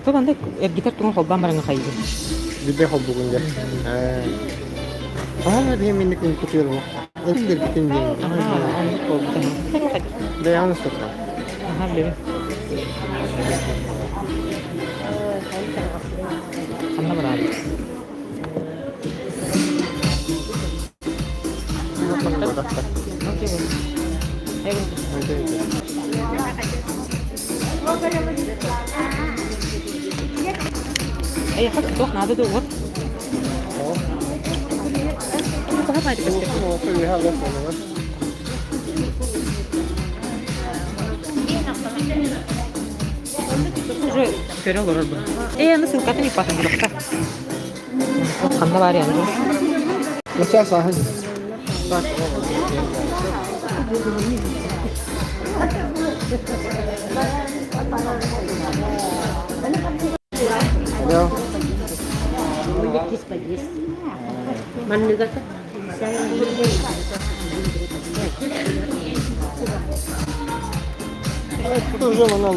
Оттон анда эргитэр туруҥ холбоон бараҥҥа хайыгын. Билбэ холбугун дьэ. Хаһан биһи минник кутуйар Эргитин диэн. Оннук буолбута. Бэйэҕин устата. Аха, билэбин. Ханна бараабыт? Эйиэхэ туох наада да уот? Уже көрө олорорбун. Ээ, аны ссылкатын ыыппатын булахта. Ханна баар яны? Сейчас сааһын. Алло. Уже мана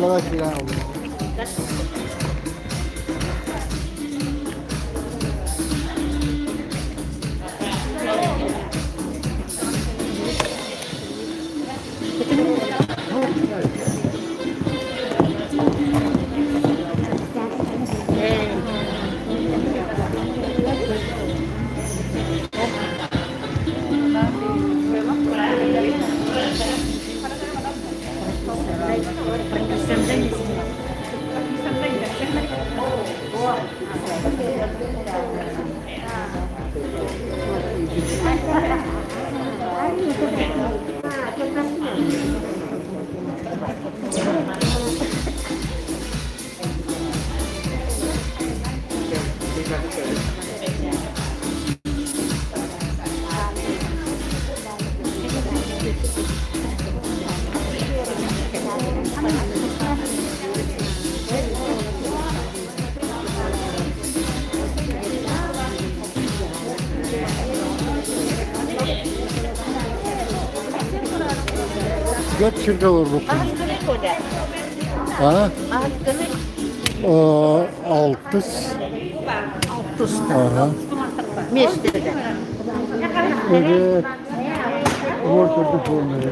Göt сиргэ олорбуппун. А? Алтыс. Ага. Evet. Ortada formayı.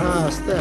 Ааста.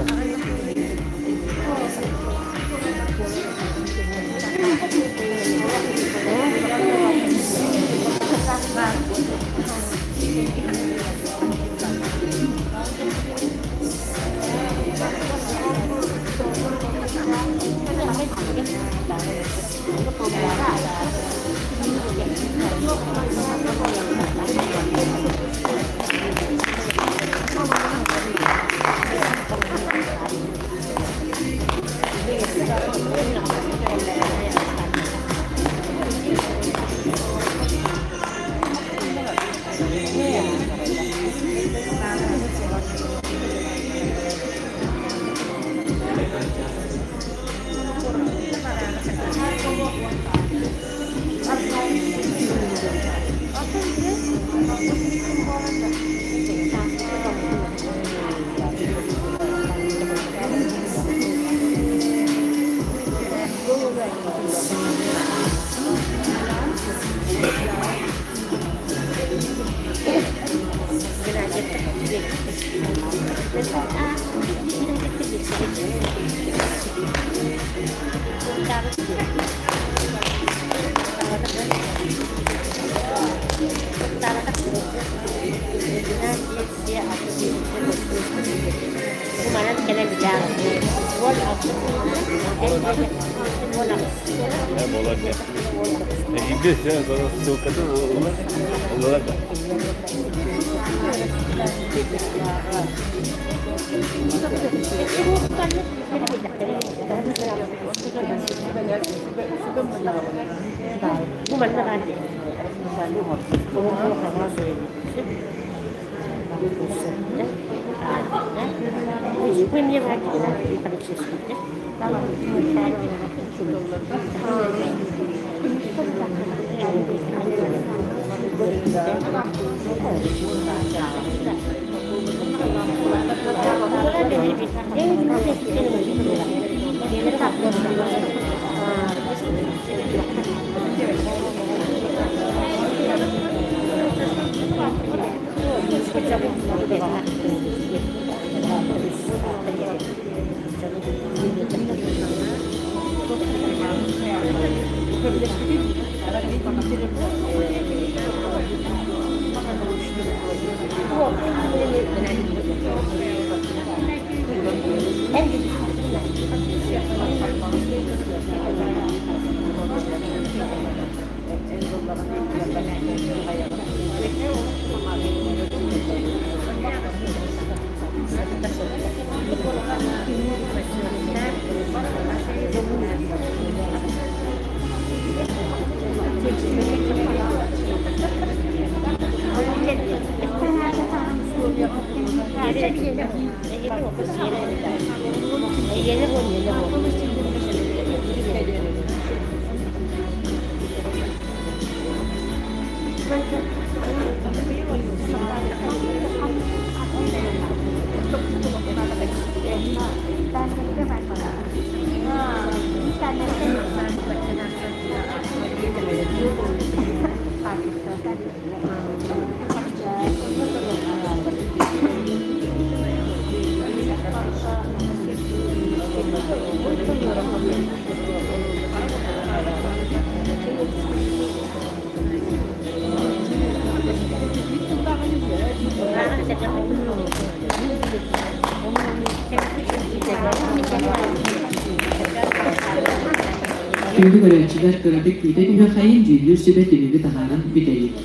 Күндү көрөөччүлэр, кыратык күүтэ түһүөххэйин, дьүүллүүр сүбэ түмүгү таһааран бүтэйик.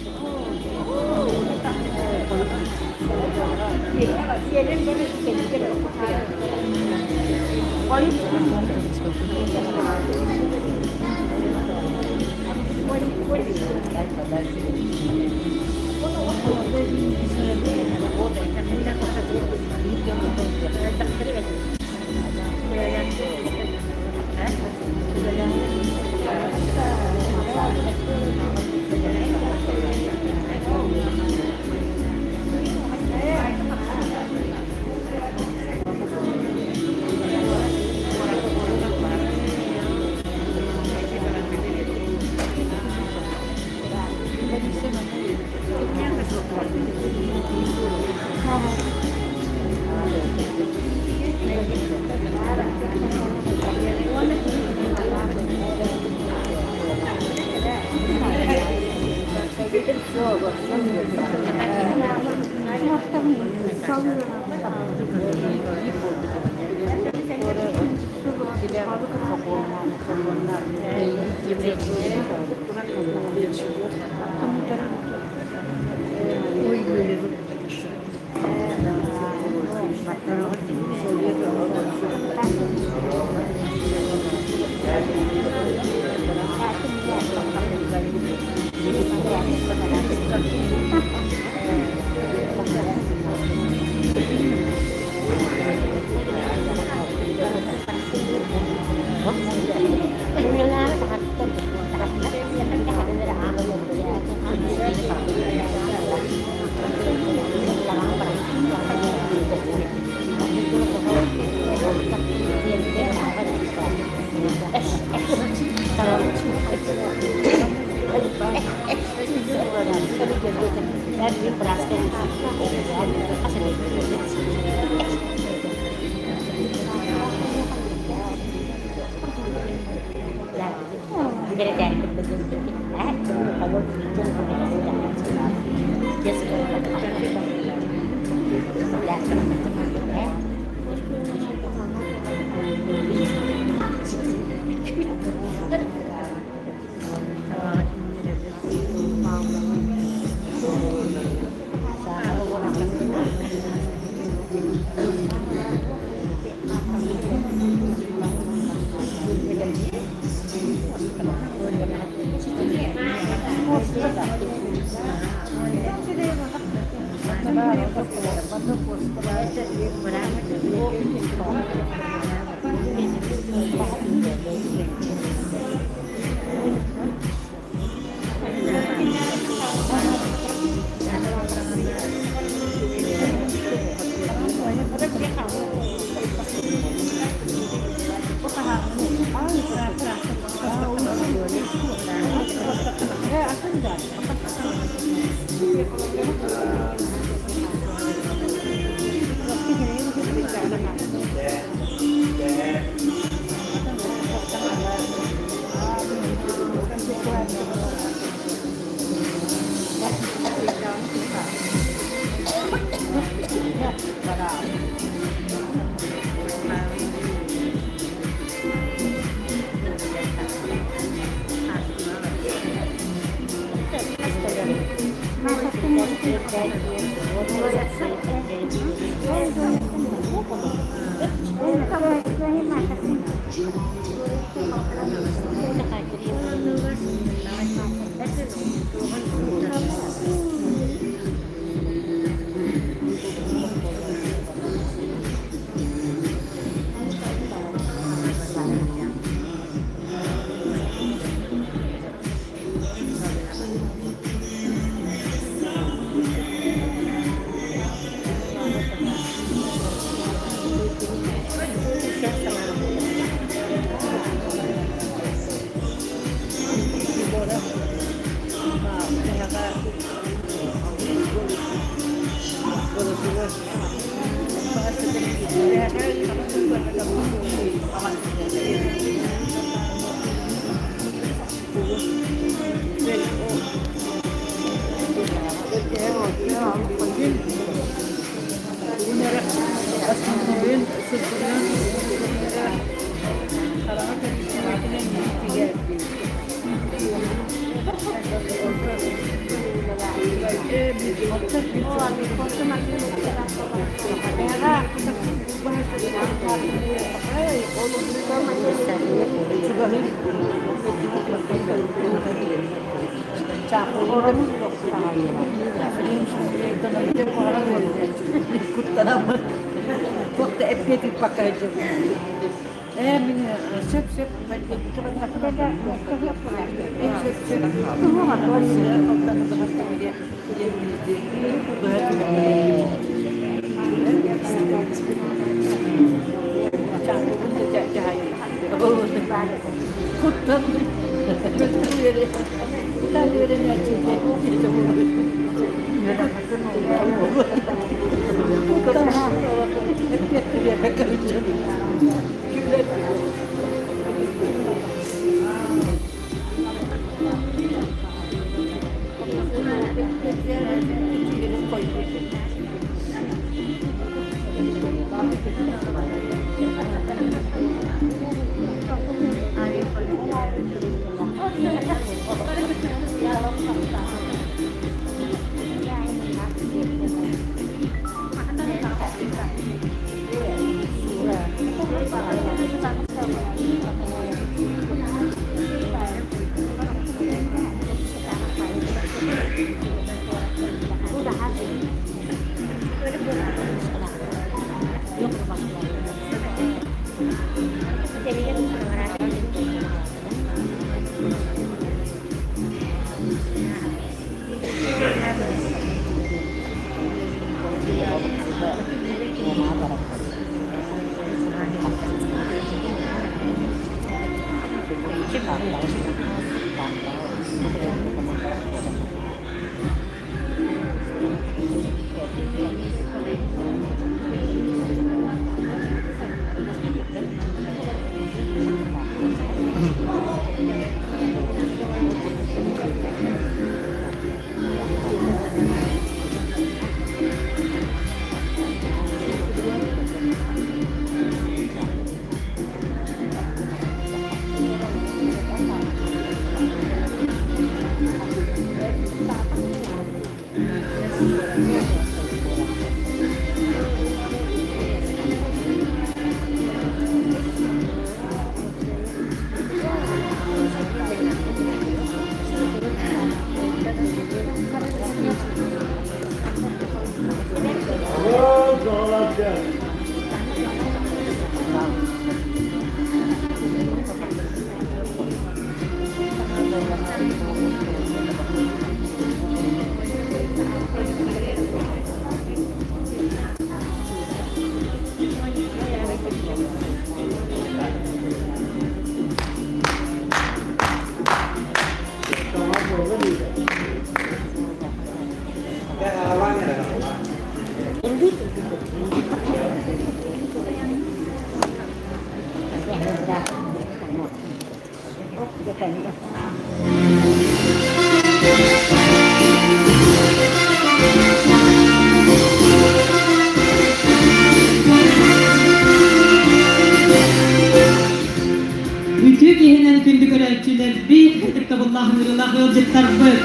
Үтүө киһинэн күндү көрөөччүлэрбит, ытыктабыллаах ыҥырыылаах ыалдьыттарбыт!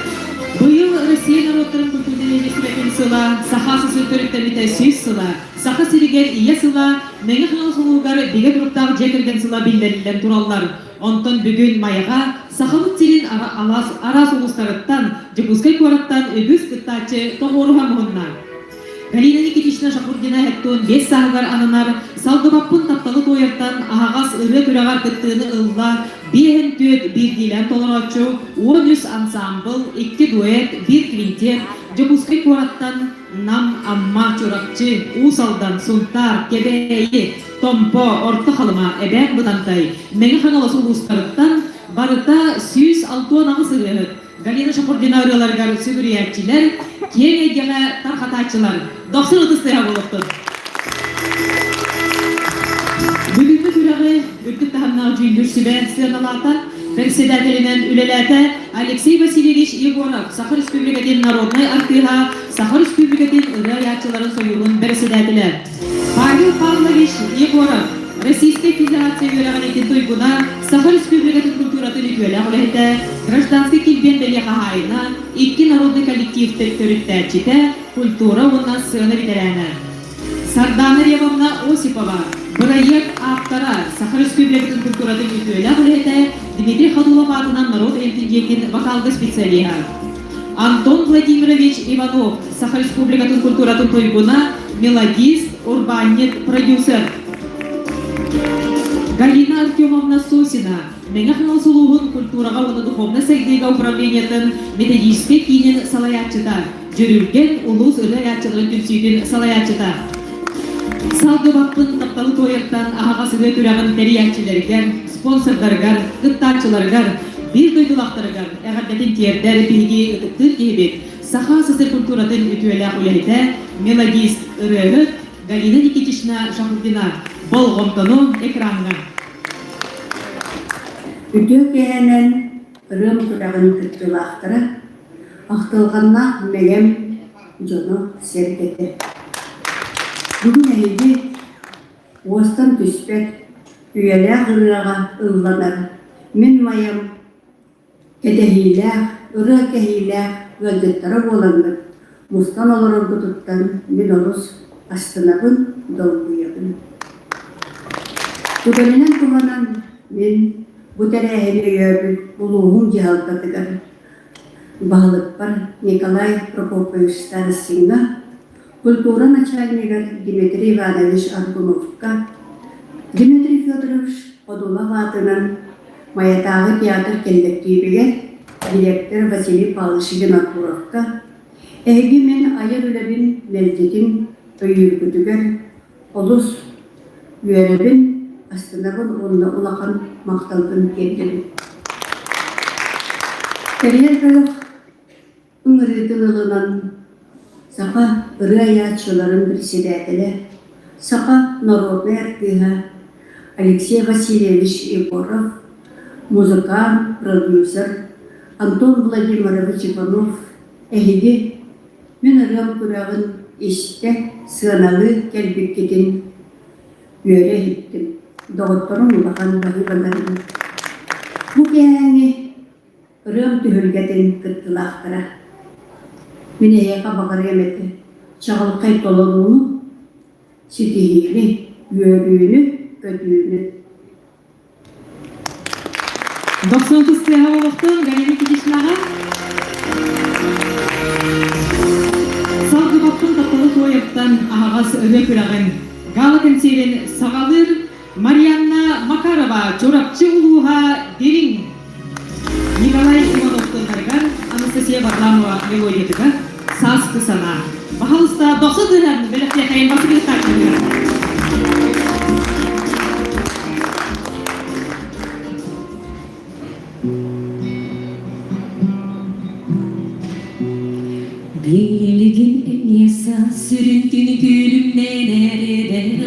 Быйыл Россия норуоттарын культурнай нэһилиэстибэтин сыла, Саха СССР төрүттэммитэ 100 сыла, Саха сиригэр Ийэ сыла, Мэҥэ Хаҥалас улууһугар бигэ туруктаах дьиэ кэргэн сыла биллэриллэн тураллар. Онтон бүгүн Майаҕа Сахабыт сирин араас улуустарыттан, Дьокуускай куораттан үгүс кыттааччы тоҕуоруһа муһунна. Галина Никитична Шахурдина Хеттон 5 сааһыгар ананар «Салгыбаппын тапталы туойартан» аһаҕас ырыа күрэҕэр кыттыыны ылла биэһин түөрт биирдиилээн толорооччу, 13 ансаамбыл, икки дуэт, биир квинтет, Дьокуускай куораттан Нам, Амма, Чурапчы, Уус Алдан, Сунтаар, Кэбээйи, Томпо, Орто Халыма, Эбээн Бытантай, Мэҥэ Хаҥалас улуустарыттан барыта 168 ырыаһыт Галина Шахурдина ырыаларыгар сүгүрүйээччилэр, киэҥ эйгэҕэ тархатааччылар дохсун ытыс тыаһа буолуохтун! Бүгүҥҥү күрэҕи үрдүк таһымнаах дьүүллүүр сүбэ сыаналаата, председателинэн үлэлээтэ Алексей Васильевич Егоров, Саха Республикатын народнай артыыһа, Саха Республикатын ырыа айааччыларын сойууһун бэрэссэдээтэлэ. Павел Павлович Егоров. Российскай Федерация үөрэҕириитин туйгуна, Саха Республикатын культуратын үтүөлээх үлэһитэ, гражданскай килбиэн бэлиэ хаһаайына, икки народный коллектив төрүттээччитэ, культура уонна сыана бэтэрээнэ. Сардаана Ревовна Осипова, бырайыак ааптара, Саха Республикатын культуратын үтүөлээх үлэһитэ, Дмитрий Ходулов аатынан норуот эмтин вокалга специалиһа. Антон Владимирович Иванов, Саха Республикатын культуратын туйгуна, мелодист, урбаанньыт, продюсер. Галина Артемовна Сосина, Мэҥэ Хаҥалас улууһун культураҕа уонна духовнай сайдыыга управлениетын методическай киинин салайааччыта, Дьүрүлгэн улуус ырыа айааччыларын түмсүүтүн салайааччыта. Салгыбаппын тапталы туойартан аһаҕас ырыа күрэҕин тэрийээччилэригэр, спонсордарыгар, кыттааччыларыгар, биир дойдулаахтарыгар эҕэрдэтин тиэрдэр биһиги ытыктыыр киһибит, Саха СССР культуратын үтүөлээх үлэһитэ, мелодист, ырыаһыт Галина Никитична Шахурдина болҕомтону экраҥҥа. Үтүө киэһэнэн ырыам күрэҕин кыттыылаахтара Ахтылҕаннаах мэҥэм дьоно сэргэтэ. Бүгүн эһиги уостан түспэт үйэлээх ырыаҕа ылланар мин майам кэтэһиилээх, ырыа кэһиилээх ыалдьыттара буолаҥҥыт мустан олороргутуттан мин олус астынабын, долгуйабын. Түгэнинэн туһанан мин бу тэрээһини өйөөбүт улууһум дьаһалтатыгар Баһылыкпар Николай Прокопьевич Старостиҥҥа, культура начальнигар Дмитрий Иванович Аргуновка, Дмитрий Федорович Ходулов аатынан Майатааҕы театр кэллэктиибигэр дириэктэр Василий Павлович Винокуровка, эһиги мин айар үлэбин мэлдьитин өйүүргүтүгэр олус үөрэбин, астынабын уонна улахан махталбын тиэрдэбин. Тэрийэр бөлөх ыҥырыытын ылынан саха ырыа айааччыларын председателэ, саха народнай артыыһа Алексей Васильевич Егоров, музыкант, продюсер Антон Владимирович Иванов эһиги Мин ырыам күрэҕин истэ, сыаналыы кэлбиккитин үөрэ иһиттим, доҕотторум улахан баһыыбаларын. Бу киэһээҥҥи ырыам түһүлгэтин кыттыылаахтара. Мин эһиэхэ баҕарыам этэ чаҕылхай толорууну, ситиһиини, үөрүүнү, көтүүнү. Дохсун тыстыаһа олохтон Галина Никитичнаҕа Салгыбаппын тапталы туойартан аһаҕас ырыа күрэҕин гала-кэнсиэрин саҕалыыр Марианна Макарова Чурапчы улууһа Дириҥ Николай Иванов тылларыгар Анастасия Варламова мелодиятыгар Сааскы санаа. Баһалыста дохсун тыһыһан бэлэхтиэхэйин басыгыр тааччылыгар. Билигин эмиэ саас сүрүн күнү күлүмнээн эрэдэҕин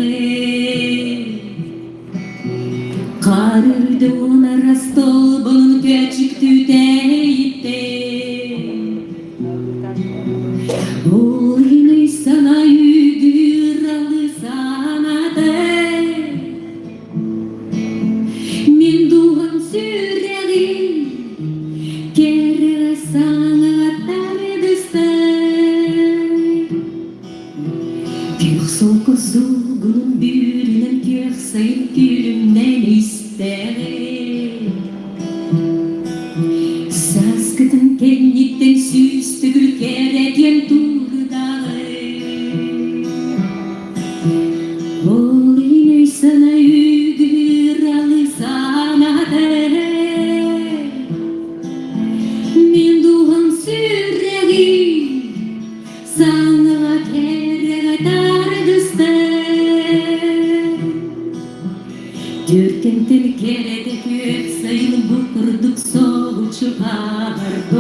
Харырдуун арастолбун көөчүктүүтэйиттэн Ол иһин санаа үгүр алысаанаты Мин дууһам сүрэҕин кэрэ саҥа тардыстар Күөх солко сулгунун бүрүнэн күөх сайын күлүмнэн истэҕин Сааскытын кэнниттэн сүүс төгүл кэрэтиэн туурдаҕын Ол иһин өй-санаа үгүр алысаанаты Мин дууһам сүрэҕин саҥаҕа кэрэҕэ тардыстар Түркэнтэн кэрэтэ күөх сайын бу курдук соһуччу баҕарбыт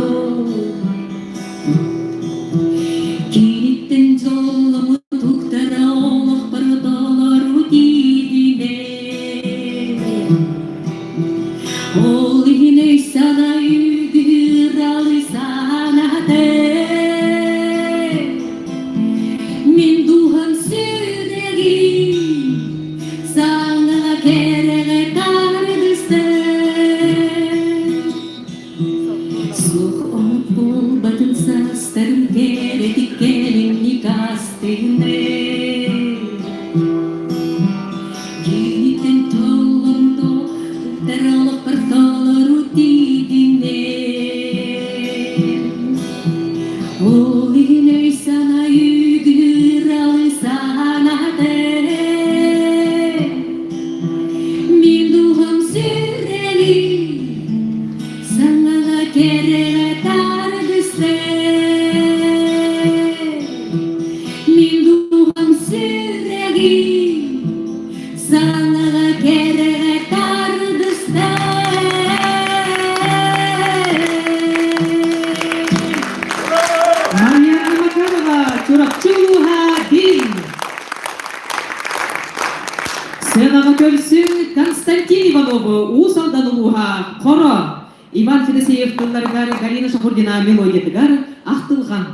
Киниттэн дьолломмут уктара олохпор толору тиийдинэ Ол иһин өй-санаа үгүр алысаанаты Мин дууһам сүрэҕин саҥа Суох омук буолбатын саастарын кэрэтик кэлиҥник астыныы. Киниттэн толломто олохпор толору тиийдинэ. Ол иһин өй-санаа үгүралы санаата. Мин дууһам сүрэҕи саҥаҕа кэрэҕэ тардыстар. Мин дууһам сүрэҕи саҥаҕа кэрэҕэ тардыстар. Марьяна Макарова, Чурапчы улууһа Дин. Сценаҕа көрсүҥ Константин Иванову Уус Алдан улууһа Хоро. Иван Федосеев тылларыгар Галина Шахурдина мелодиятыгар Ахтылҕан.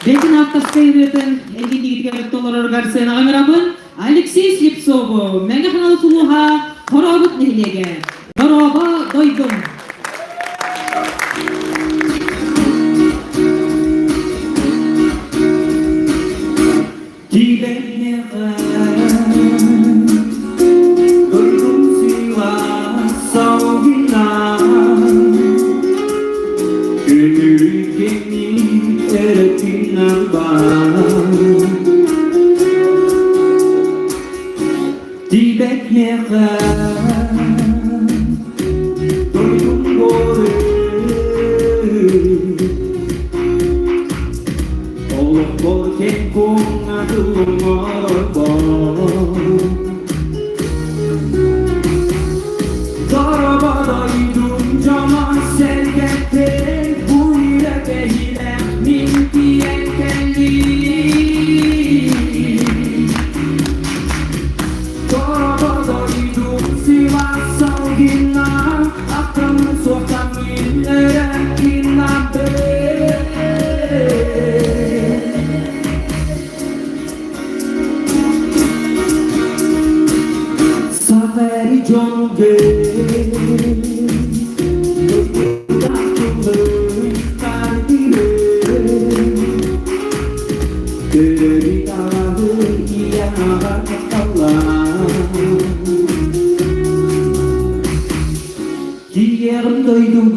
Бэкин авторскай ырыатын эргиндигитигэр толороргар сыанаҕа ыҥырабын Алексей Слепцову, Мэҥэ Хаҥалас улууһа, Хорообут нэһилиэгэ. Дорообо, дойдум! Тиийэҕин дойдум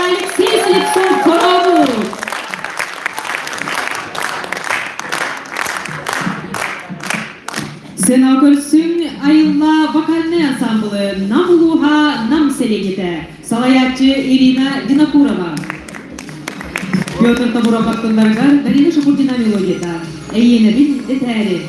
Алексей Слепцов Хоробу! Сцена көрсүҥ айылла вокальнай ансамблы Нам улууһа Нам сэлиэнньэтэ. Салайааччы Ирина Винокурова. Петр Табуров аттыларыгар Дарина Шахурдина мелодията. Эйиэнэбин дэтээри.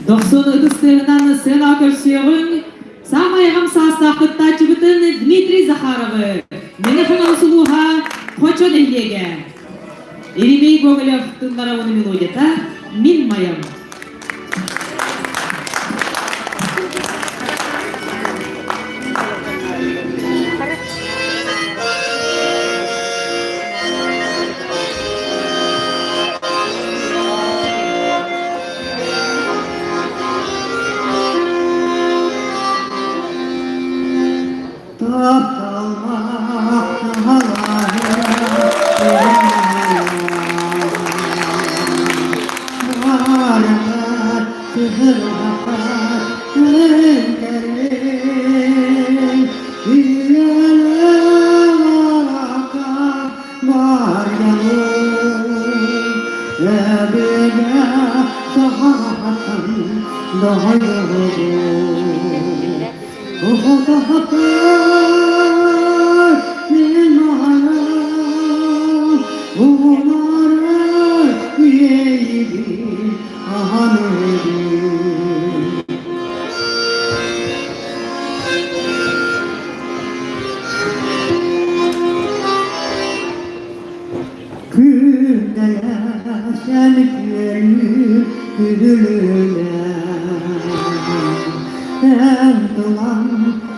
Дохсун ытыс тыаһынан сыанаҕа көрсүөҕүҥ саамай аҕам саастаах кыттааччыбытын Дмитрий Захаровы, Мэҥэ Хаҥалас улууһа Хочо нэһилиэгэ. Еремей Гоголев тыллара уонна мелодията «Мин майам». Күндэлэсэн күөлү күдүлүнэ Эн тылан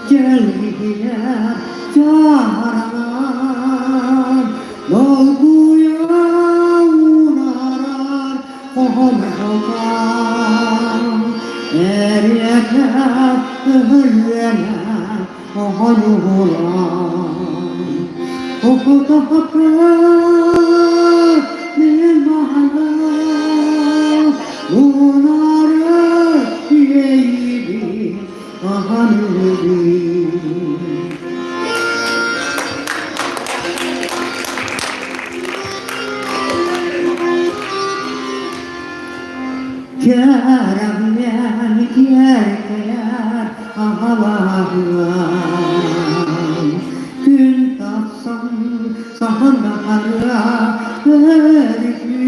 кэлгийэр чааранан Долгуйа унаарар хоһоҥхотон Эриэхэ өһүлүөнэ оһонуһулан Кэрэҕинэн киэркэйэр аҕалаһыам, Күн тахсан саһарҕаһарыа өрүһүм,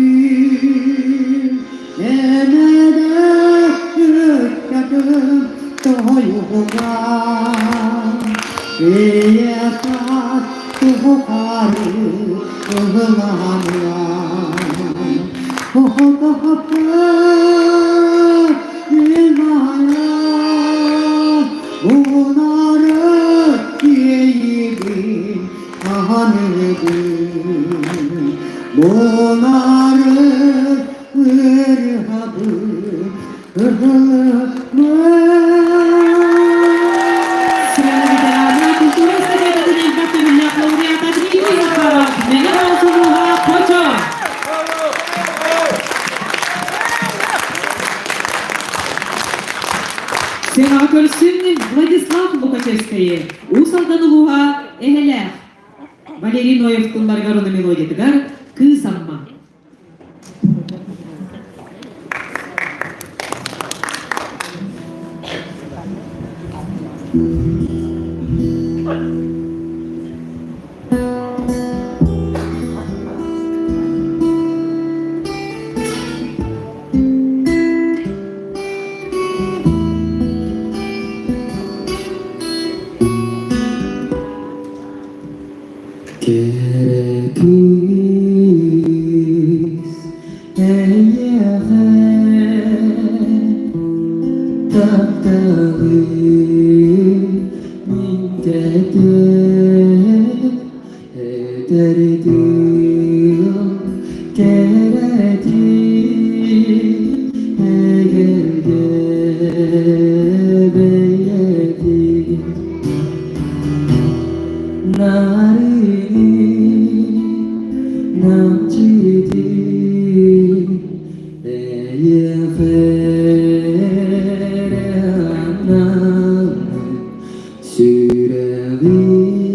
Эмэдэ ыккатын тоһуйугар, Ийэ саас туһухары ыһыланыам. Сыана ветерана, культура эстафетатын элбэх төгүллээх лауреата Дмитрий Захаров, Мэҥэ Хаҥалас улууһа Хочо! Сыанаҕа көрсүн Владислав Лукачевскайы, Уус Алдан улууһа Эһэлээх, Валерий Ноев тылларыгар уонна мелодиятыгар Кыыс Амма. Кэрэ кыыс эйиэхэ тапталы минтэтэ этэрдим кэрэтин эгэлгэ бэйэтин Нарыны намчитин эйиэхэ эрэ анаан сүрэҕим.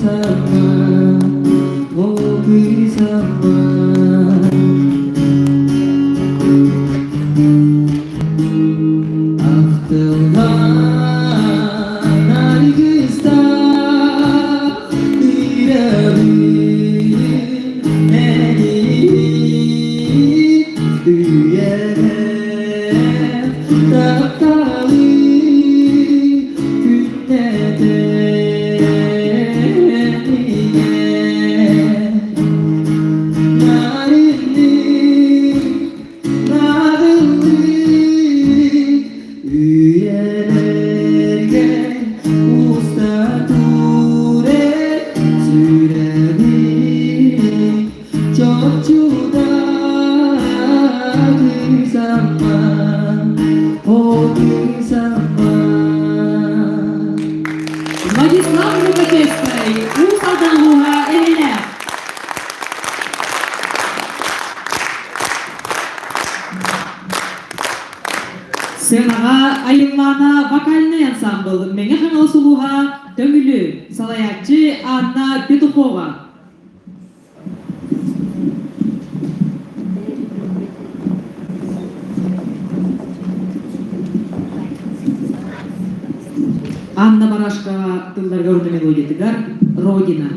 кыысаммын, ол кыысаммын. Ахтыллан аргыстаах үрэҕин эниин үйэлээх тапталы күннэтэн иһэр. Нарыннык Наҕыллык үйэлэргэ уста турар сүрэҕим чопчута кыысамман, о кыысамман. Владислав Лукачевскай, Уус Алдан улууһа Эһэлээх. Сценаҕа Айыллаана вокальнай ансаамбыл Мэҥэ Хаҥалас улууһа Төҥүлү, салайааччы Анна Петухова. Анна Барашкова тылларга уонна мелодиятыгар «Родина».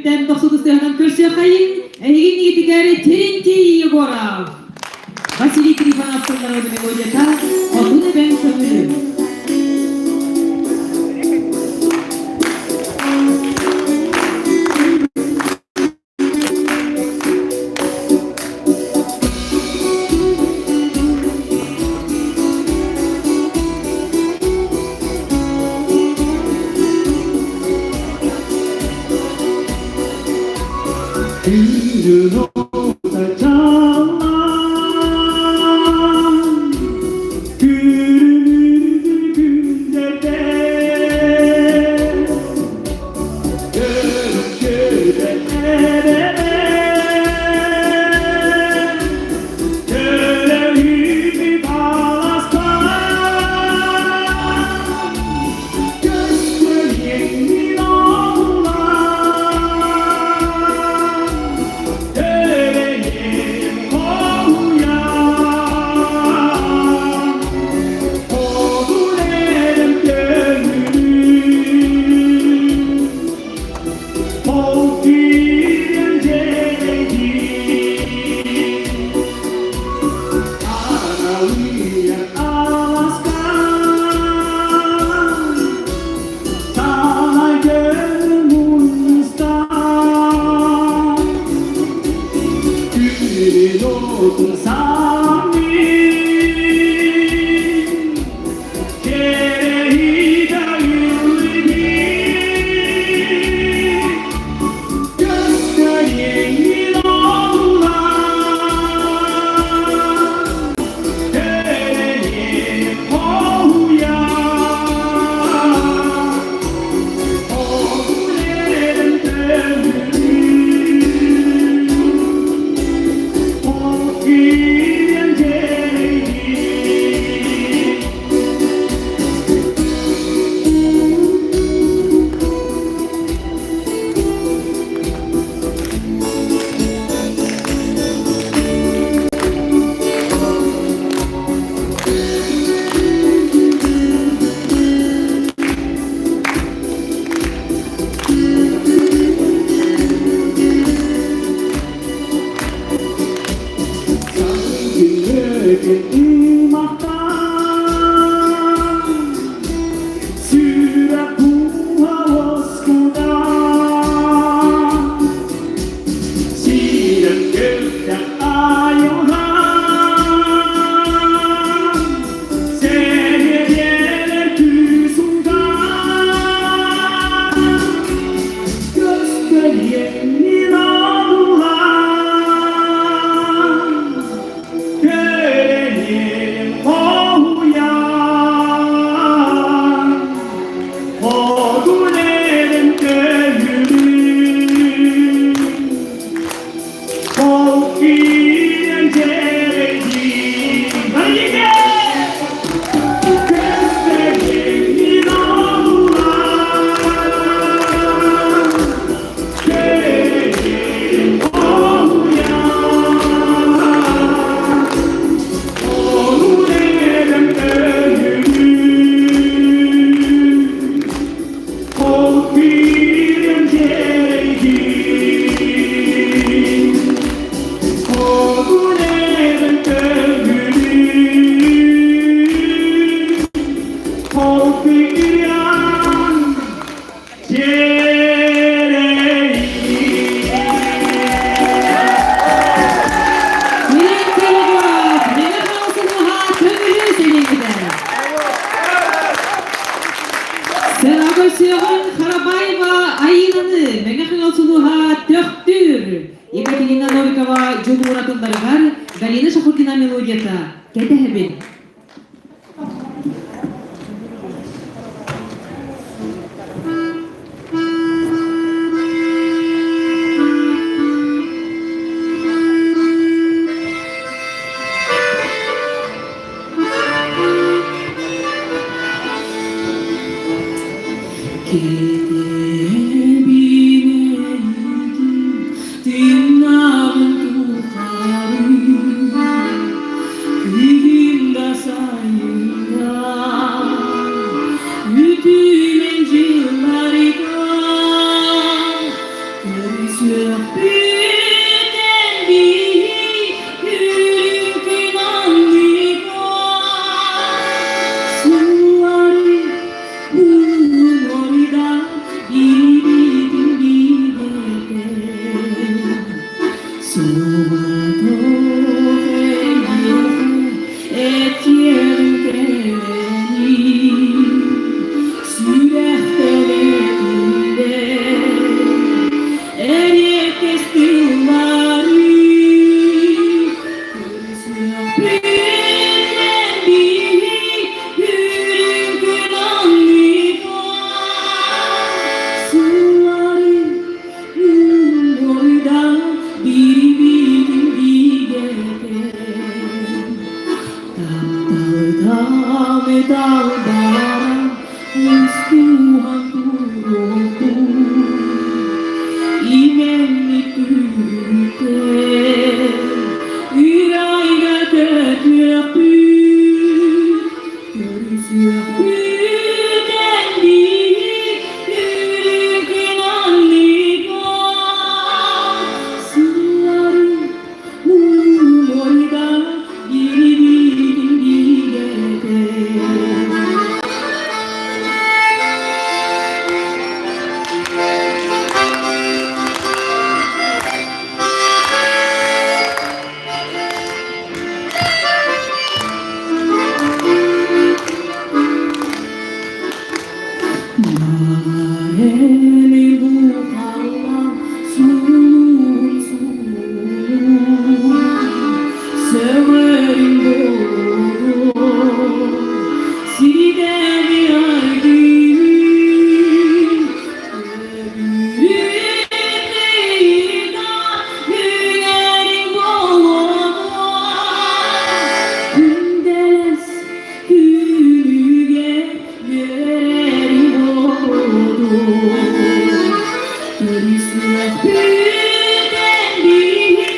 үөрүүбүтүттэн дохсутустыһынан көрсүөххэйин, эһигин игитигэр Терентий Егоров, Василий Трифонов тыллары мелодията Хотун эбэм көҥүлү. Сыаҕын Харабаева Айыынаны Мэҥэ Хаҥал сулуһа Төхтүр Екатерина Новикова дьулуура тылларыгар Галина Шахурдина мелодията Кэтэһэбин. Тыыннаҕын тухары, күһүн да. Көрсүөхпүтэн биһи үрүҥ күн анныгар Сыллары уҥуорда илиитин билбэтэ Соҕотох эйиэхэ этиэм кэрэни Сүрэхтэн этиллэр эриэккэс тыллары Көрсүөхпүтэн биһи үрүҥ күн анныгар Сыллары уҥуорда бири-бирин бигэтэн Тапталтан ыталбаран мустуһан туруохпут Имэммит күлүктэн ырайга көтүөхпүт Көрүсүөхпүтэн биир үрүҥ күн анныгар Сыллары уҥуорда бири-бирин бигэтэн Марели бухалла сулун сулун сөҕөрүн буолуо сидэри айдыын Үүнэриҥ буолуо күндэлэс күнүгэ үөрэриҥ буолуо Көрүсүөхпүтэн биһи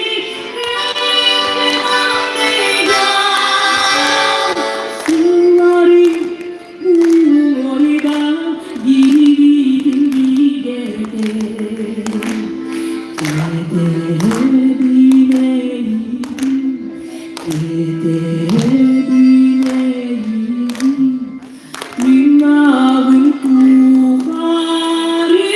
Сыллары уҥуорга биирин бигэтэн Кэтэһэбин тыынааҕын тухары.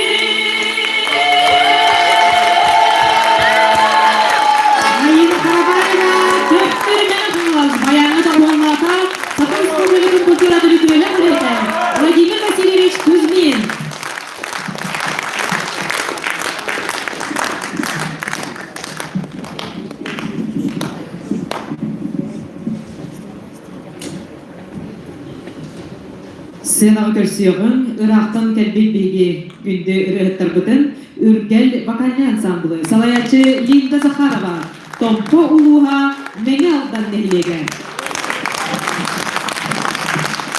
Айыына Харабаева Төхтөр Мэҥэ Баяҥҥа доҕуһуоллаата Саха Республикатын культуратын үтүөлээх үлэһитэ Владимир Васильевич Кузьмин. Сценаҕа көрсүөҕүҥ, ыраахтан кэлбит биһиги күндү ырыаһыттарбытын Үргэл вокальнай ансамблы салайааччы Линда Захарова, Томпо улууһа Мэҥэ Алдан нэһилиэгэ.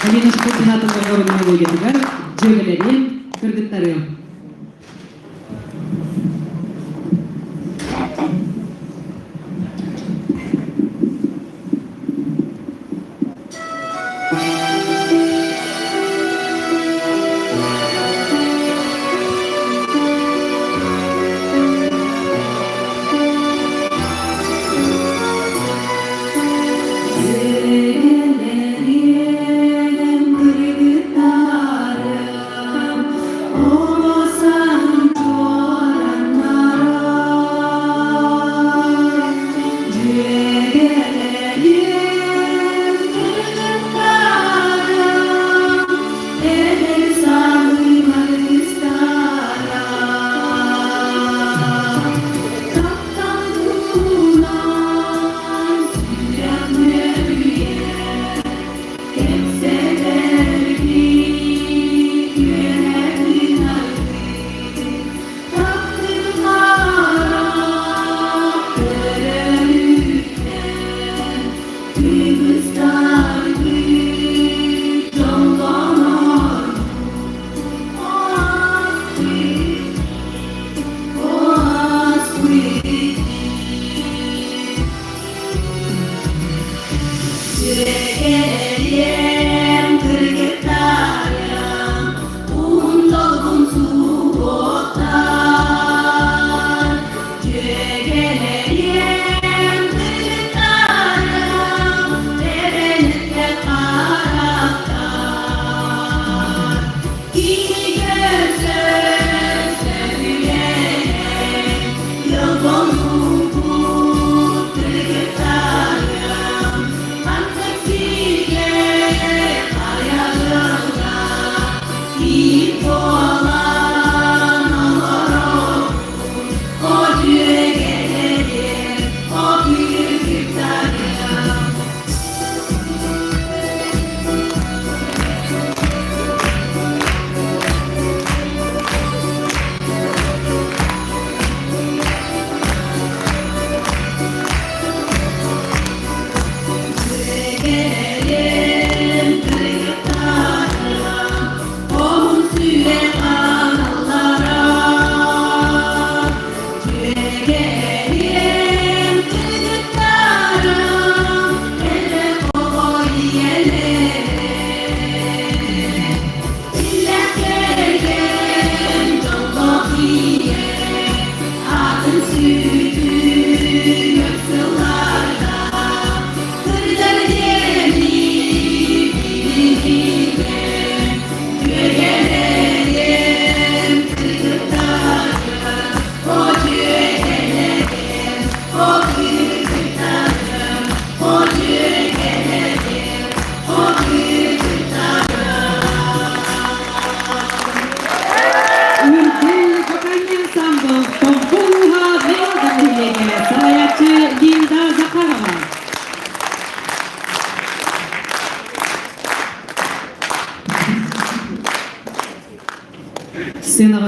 Алина Шкуркина тылларын мелодиятыгар дьүөгэлэриэм, кыргыттарыам. Дьүөгэлэриэм кыргыттарым,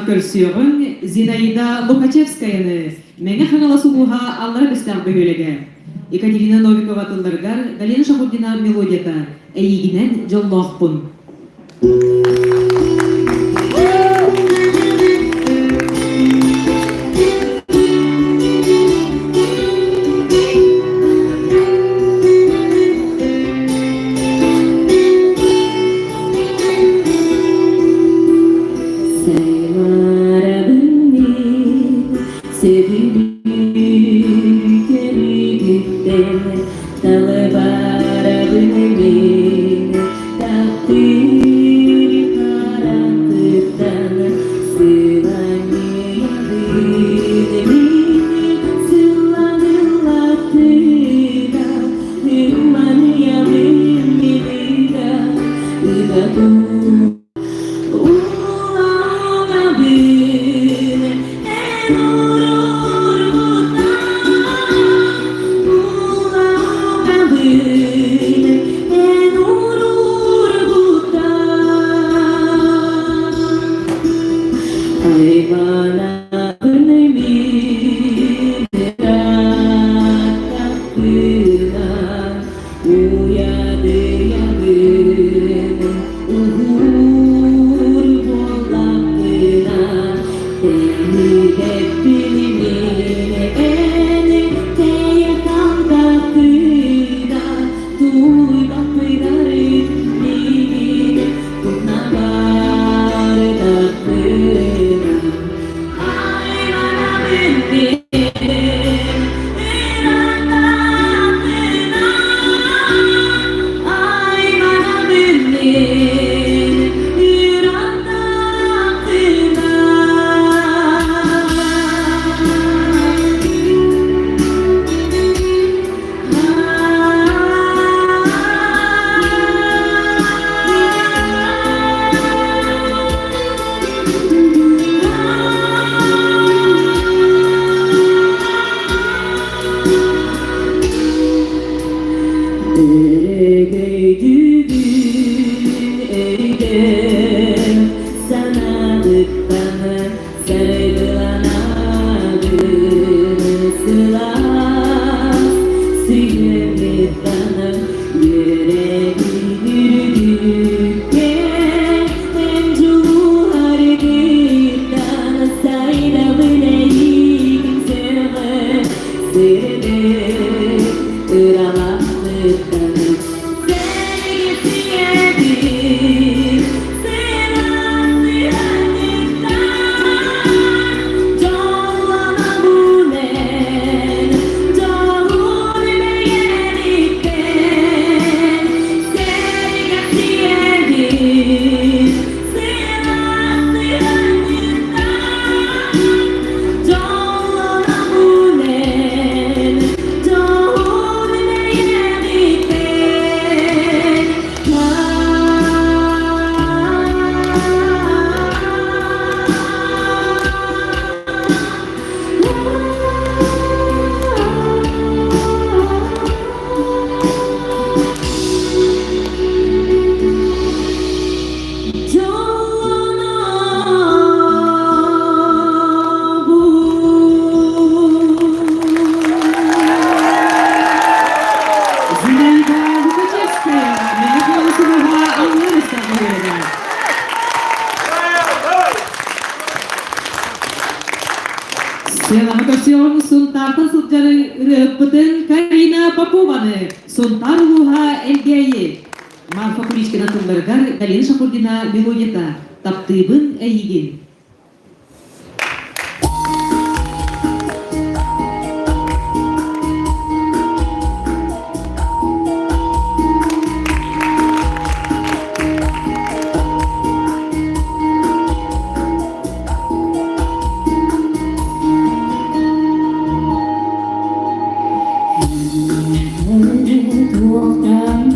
көрсүөҕүҥ Зинаида Лукачевскаяны, Мэҥэ Хаҥалас улууһа Аллара Бэстээх бөһүөлэгэ. Екатерина Новикова тылларыгар Галина Шахурдина мелодията «Эйигинэн дьоллоохпун». Зинаида Лукачевская, Мэҥэ Хаҥалас улууһа Аллара Бэстээх бөһүөлэгэ. Сыанаҕа көрсүөҕүҥ Сунтаартан сылдьар ырыаһыппытын Карина Попованы, Сунтаар улууһа Элгээйи. Марфа Куличкина тылларыгар Галина Шахурдина мелодията «Таптыыбын эйигин». Туохтан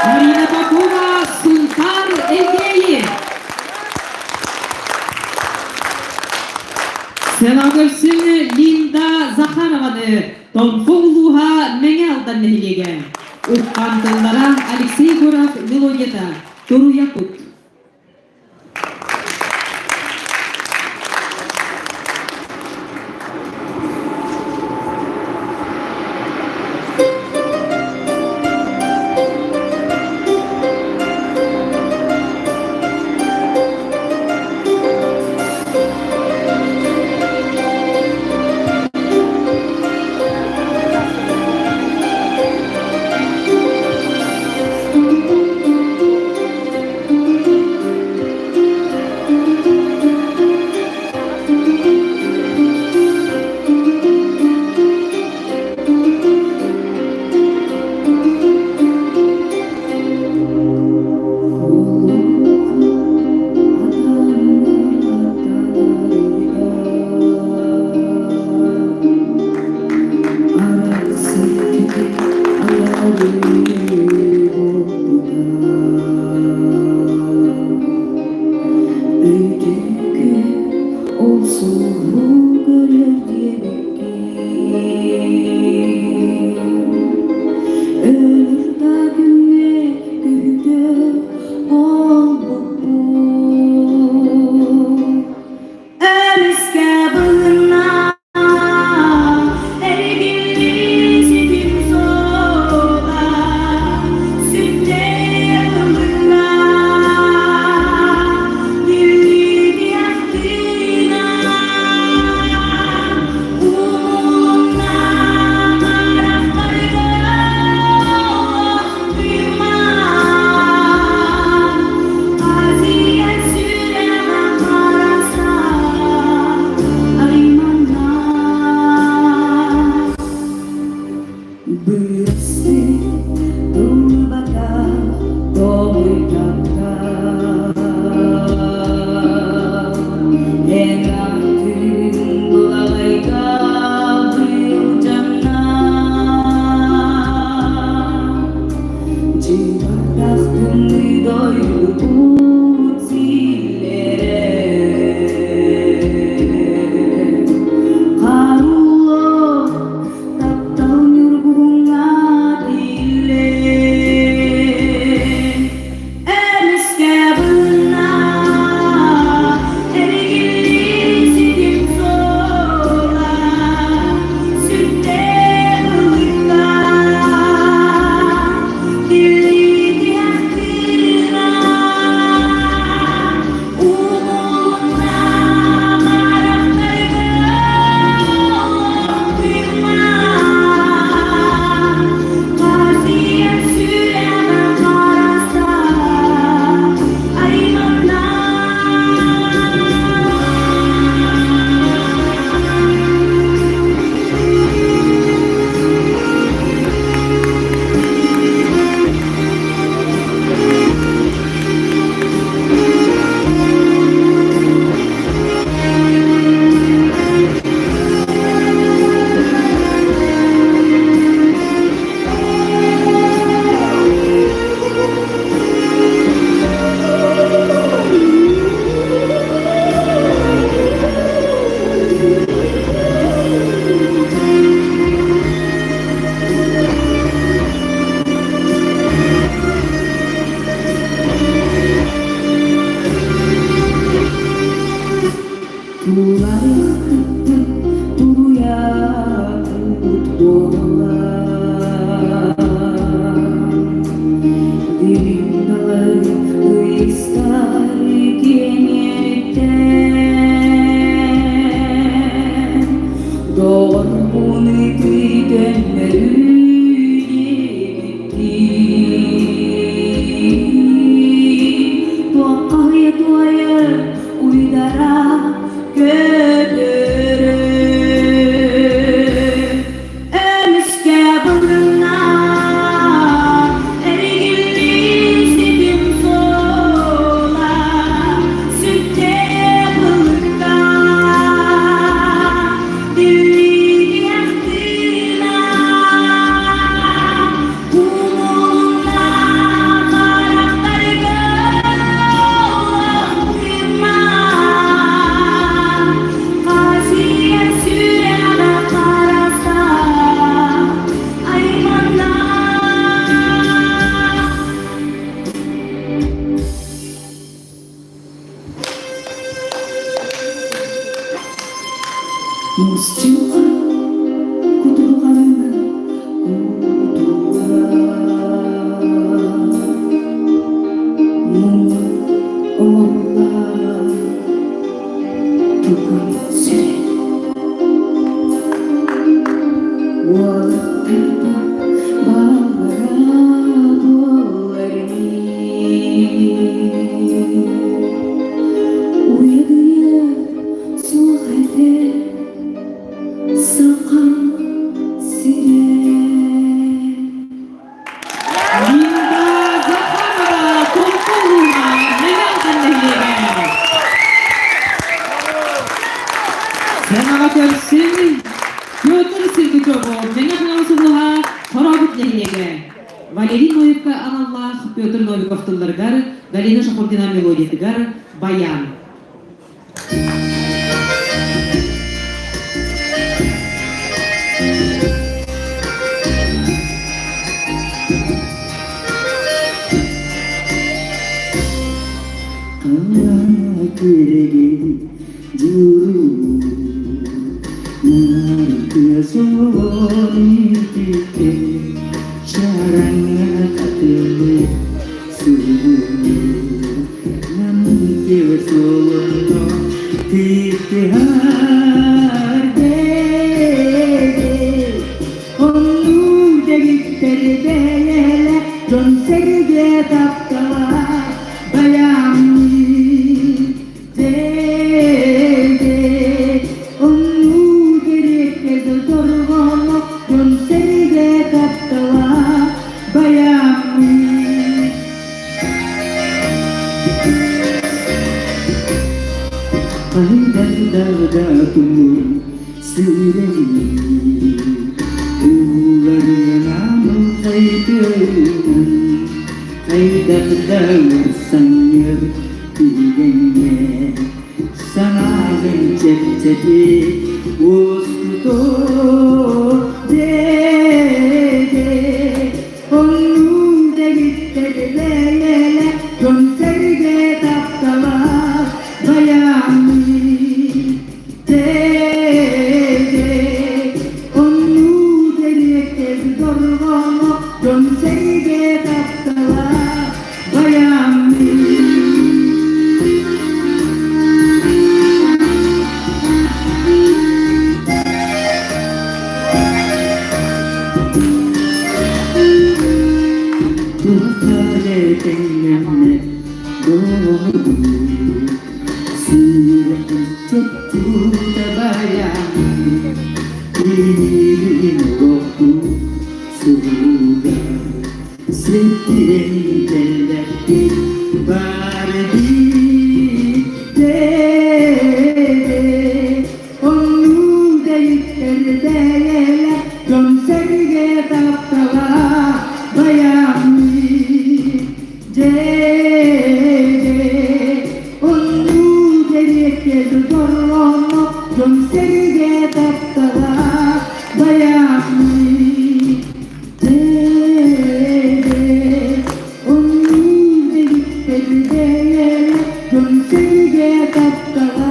Марина Попова, Сунтар Элгээйи. Села көрсүн Линда Захарованы Томпо улууһа Мэҥэ Алдан нэһилиэгэ. Уххан тыллара Алексей Егоров мелодията Туруйа кут. Көс дьылҕа кутурҕанынан куутула Муҥ оҥоһуллар тугун сүрэ Уолаттарбыт бааллара буоллар Уйадыйа суох этэ Саха сирэ. Линда Захарова, Томполууна, Мэҥэ нэһилиэгэ. Сценаҕа көрсүн Петр Сергучеву, Мэҥэ Хаҥалас улууһа, Хорообут нэһилиэгэ. Валерий Ноевка аналлаах Петр Новиков тылларыгар, Галина Шахурдина мелодиятыгар «Баян». Күрэгин дьуруу Наркы суолитите Чараҥа хатылы сууну Дьон-сэргэ таптала байааммыт Дьон-сэргэ таптала байааммыт Айдардарда сүүрэрин ууларынан хайдыынан хайдах да ырсаҥҥыр түгэҥҥэ санааҕын чэпчэти уоскутуо дии Оннук дэгиттэр бэйэлэ дьон-сэргэ таптала байааммыт Оннук эриэккэс дорҕооно дьон-сэргэ таптала байааммыт. Туохха тэҥнэммэт доҕорбут, сүрэхпит чопчута байааммыт, Кинилиин олохпут суруга, ситтирэн кэллэхпит бары биирдэ. Оннук дэгиттэр бэйэлэ дьон-сэргэ таптала байааммыт дьэ Оннук эриэккэс дорҕооно дьон-сэргэ таптала байааммыт дьэ Оннук дэгиттэр бэйэлэ дьон-сэргэ таптала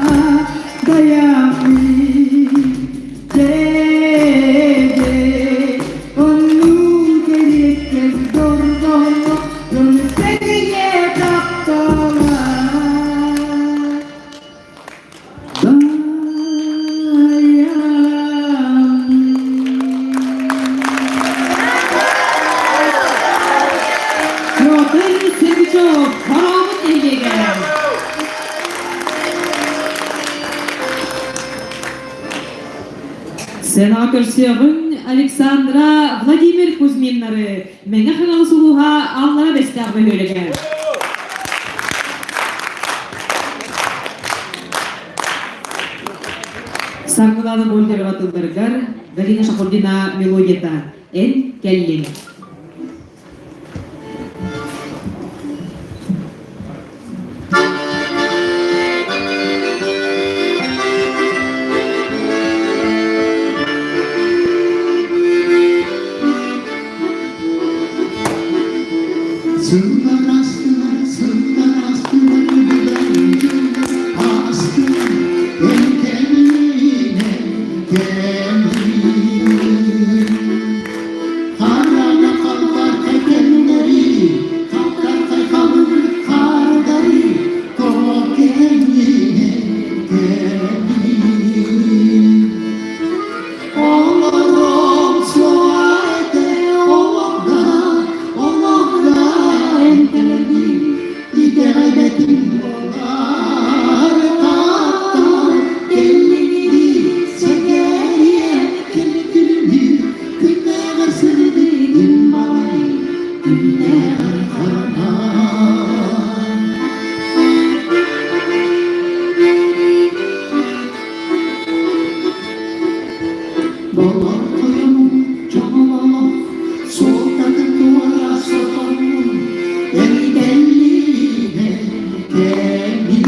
Петр Сергучев, Хорообут нэһилиэгэ. Сценаҕа көрсүөҕүҥ Александра Владимир Кузьминнары Мэҥэ Хаҥалас улууһа Аллара Бэстээх бөһүөлэгэ. Саргылана Гольдерова тылларыгар Галина Шахурдина мелодията «Эн кэллиҥ». Сыллар астылар, сыллар астылар, билэн дьыллар аастылар, эн кэлиинэ кэллиҥ. Хараҥа халлархай кэмнэри, хаптархай халыҥ хаардары, тоҕо кэннинэн кэллиҥ? Олорон суоҕа олохто, олохто эмтэнэрбин итэҕэйбэтим буоллар таптал кэллиҥий сэҥээриэм кэллиҥий күннээҕэр сырдыгын балай күннээҕэр хараҥа. Болор тойонум дьоҥололох суолтатын туора сотоннум эрдэллиинэ кэмин.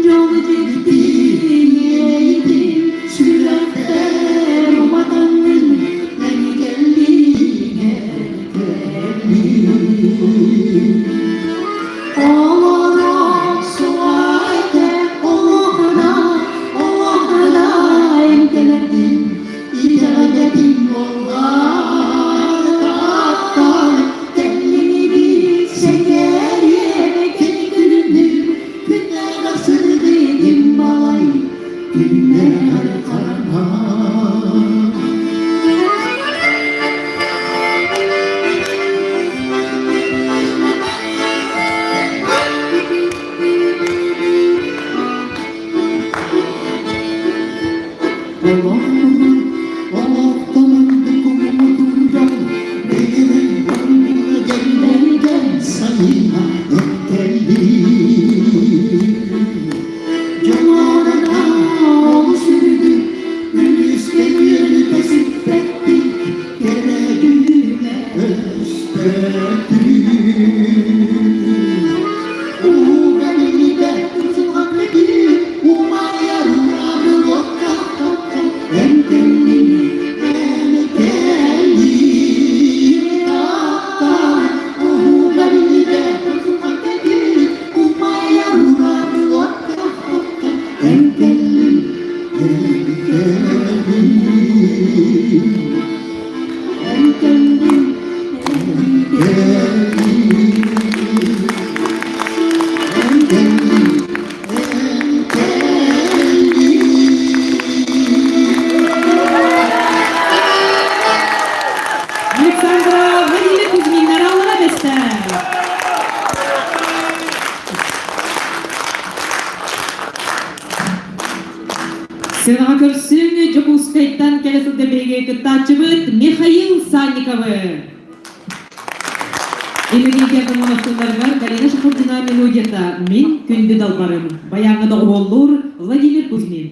Дьолу дьиктиниэйдин сүрэхтэр уматаҥҥын эҥгэллиинэ кэмин. Олорон суайта олоххуна, олоххуна эмтэнэрдин, итэҕэйбэтим буоллар таптал кэллиҥибит сэҥээриэм кини күлүмнүүр күннээҕэр сырдыгым балай күннээҕэр хараҥа. Олохтонун, олохтонун докумуотугар бэйэбин уонна дьэллэргэ сайына этэллиир. Дьонуорана олус үрдүк, күнүскэ үөрүүтэ сиппэттик, кэрэ дьүһүнэ өспөтүн. Ууга билибэ умайар ураабылыкка эмтэллин эмтэллин таптал ууга билибэ умайар ураабылыкка эмтэллин эмтэллин эмтэллин эмтэллин. Александра Владимир Кузьминнар аллара бэстэ. Сыанаҕа көрсүн Дьокуускайтан кэлэ сылдьар биһиги кыттааччыбыт Михаил Санниковы. Иннокентий Антоновтыларыгар Галина Шахурдина мелодията «Мин күндү далбарым» баяҥҥа доҕуһуоллуур Владимир Кузьмин.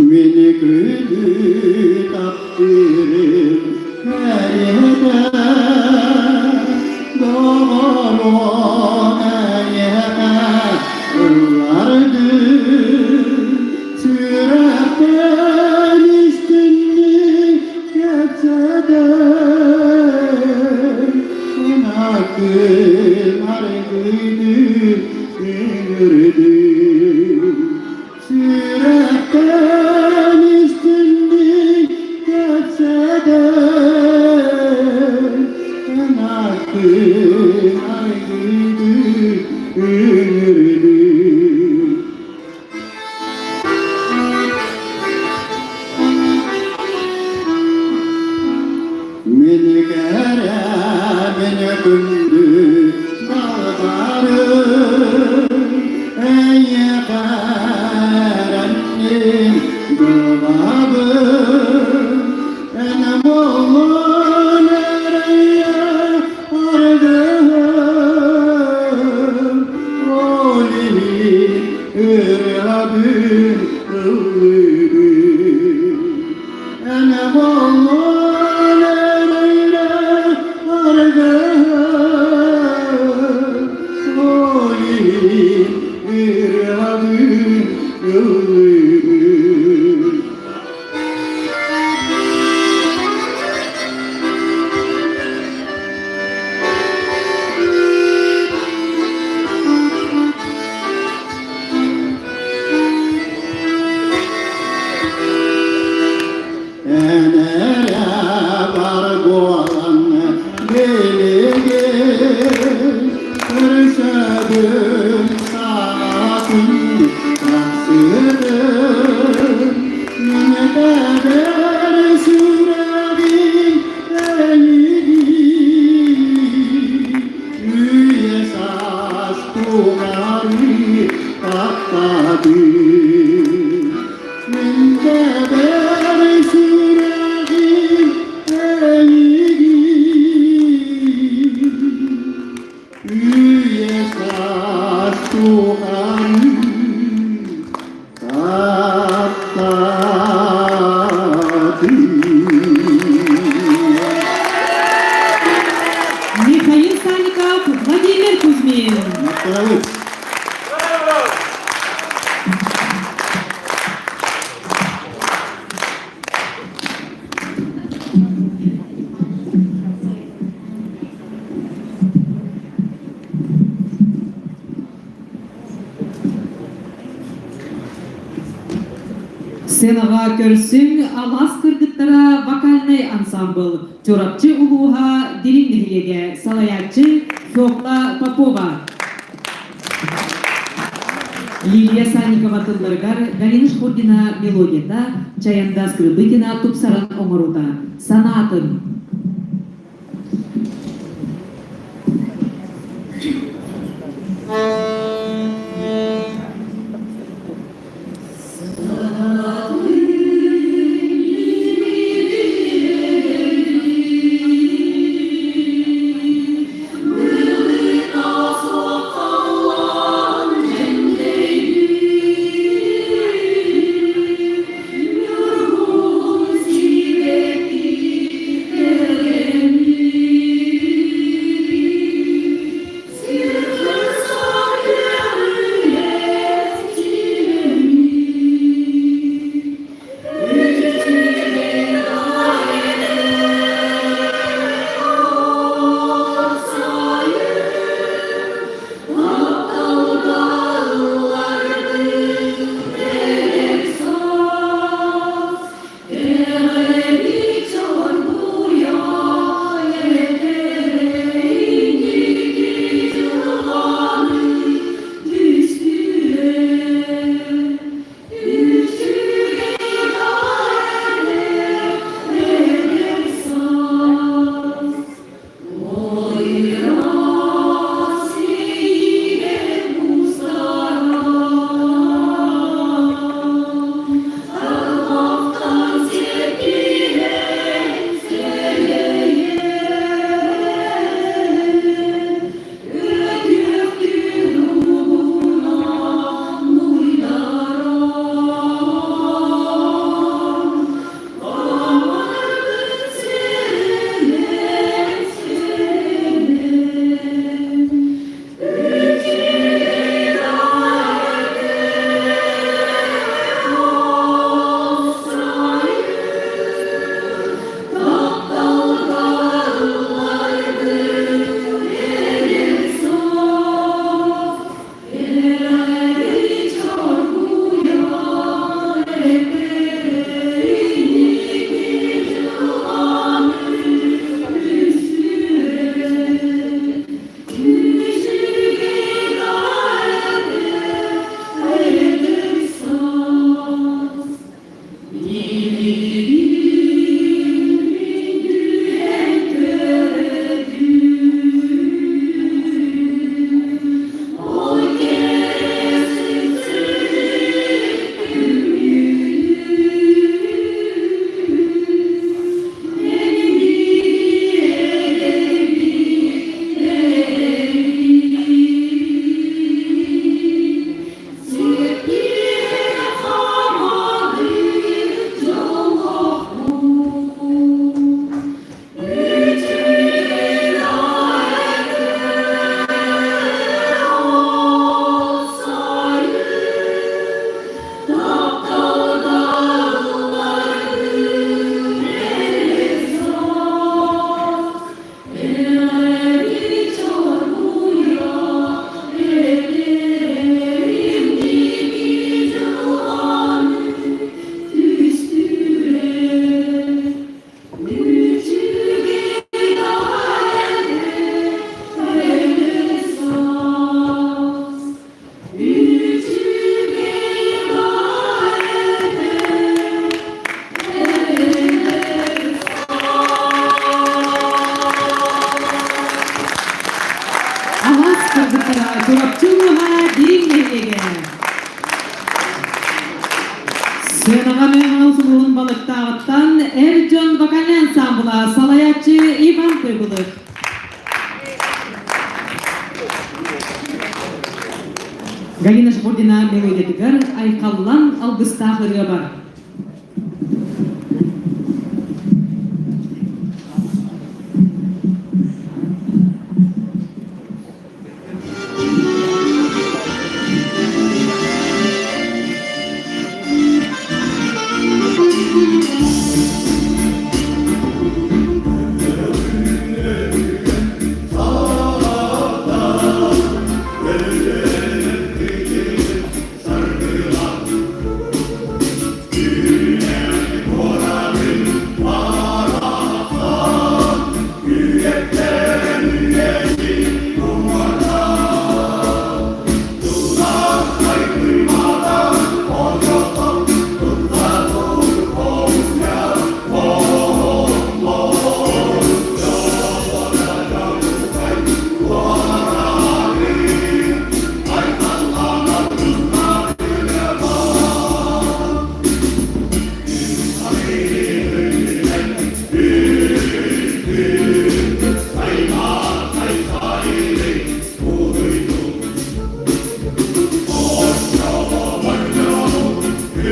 Мини күнү таптыырым кэриэтэ, доҕоруом эйиэхэ ыллардым. Сүрэхтэн истинник кэпсэтэн, ынакын аргыйды үҥүрдүм. Сүрэхтэн истинник кэпсэтэн, ынахтыы айгыйды үҥүрдүм. Мин кэрэ, мин күндү балбарым, эйиэхэ эрэнним дылабын. Эн буоллун эрэйэ аргыһым, ол иһин ырыабын ыллыыбын. Эн буоллун эрэйэ аргыһым, ол иһин ырыабын ыллыыбын. Эҕэрдэлиибит! Сценаҕа көрсүҥ Алаас кыргыттара вокальнай ансаамбыл Чурапчы улууһа Дириҥ нэһилиэгэ салайааччы Фёкла Попова. Лилия Санникова тылларыгар Галина Шкурдина мелодията, Чаянда Скрыбыкина тупсаран оҥоруута. Санаатын. Алаас кыргыттара Чурапчы улууһа Дириҥ нэһилиэгэ. Сыанаҕа Мэҥэ улууһун Балыктааҕыттан эр дьон вокальнай ансаамбыла салайааччы Иван Прибылых. Галина Шахурдина мелодиятыгар Айхаллан алгыстаах ырыа бар.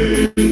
Мэҥэ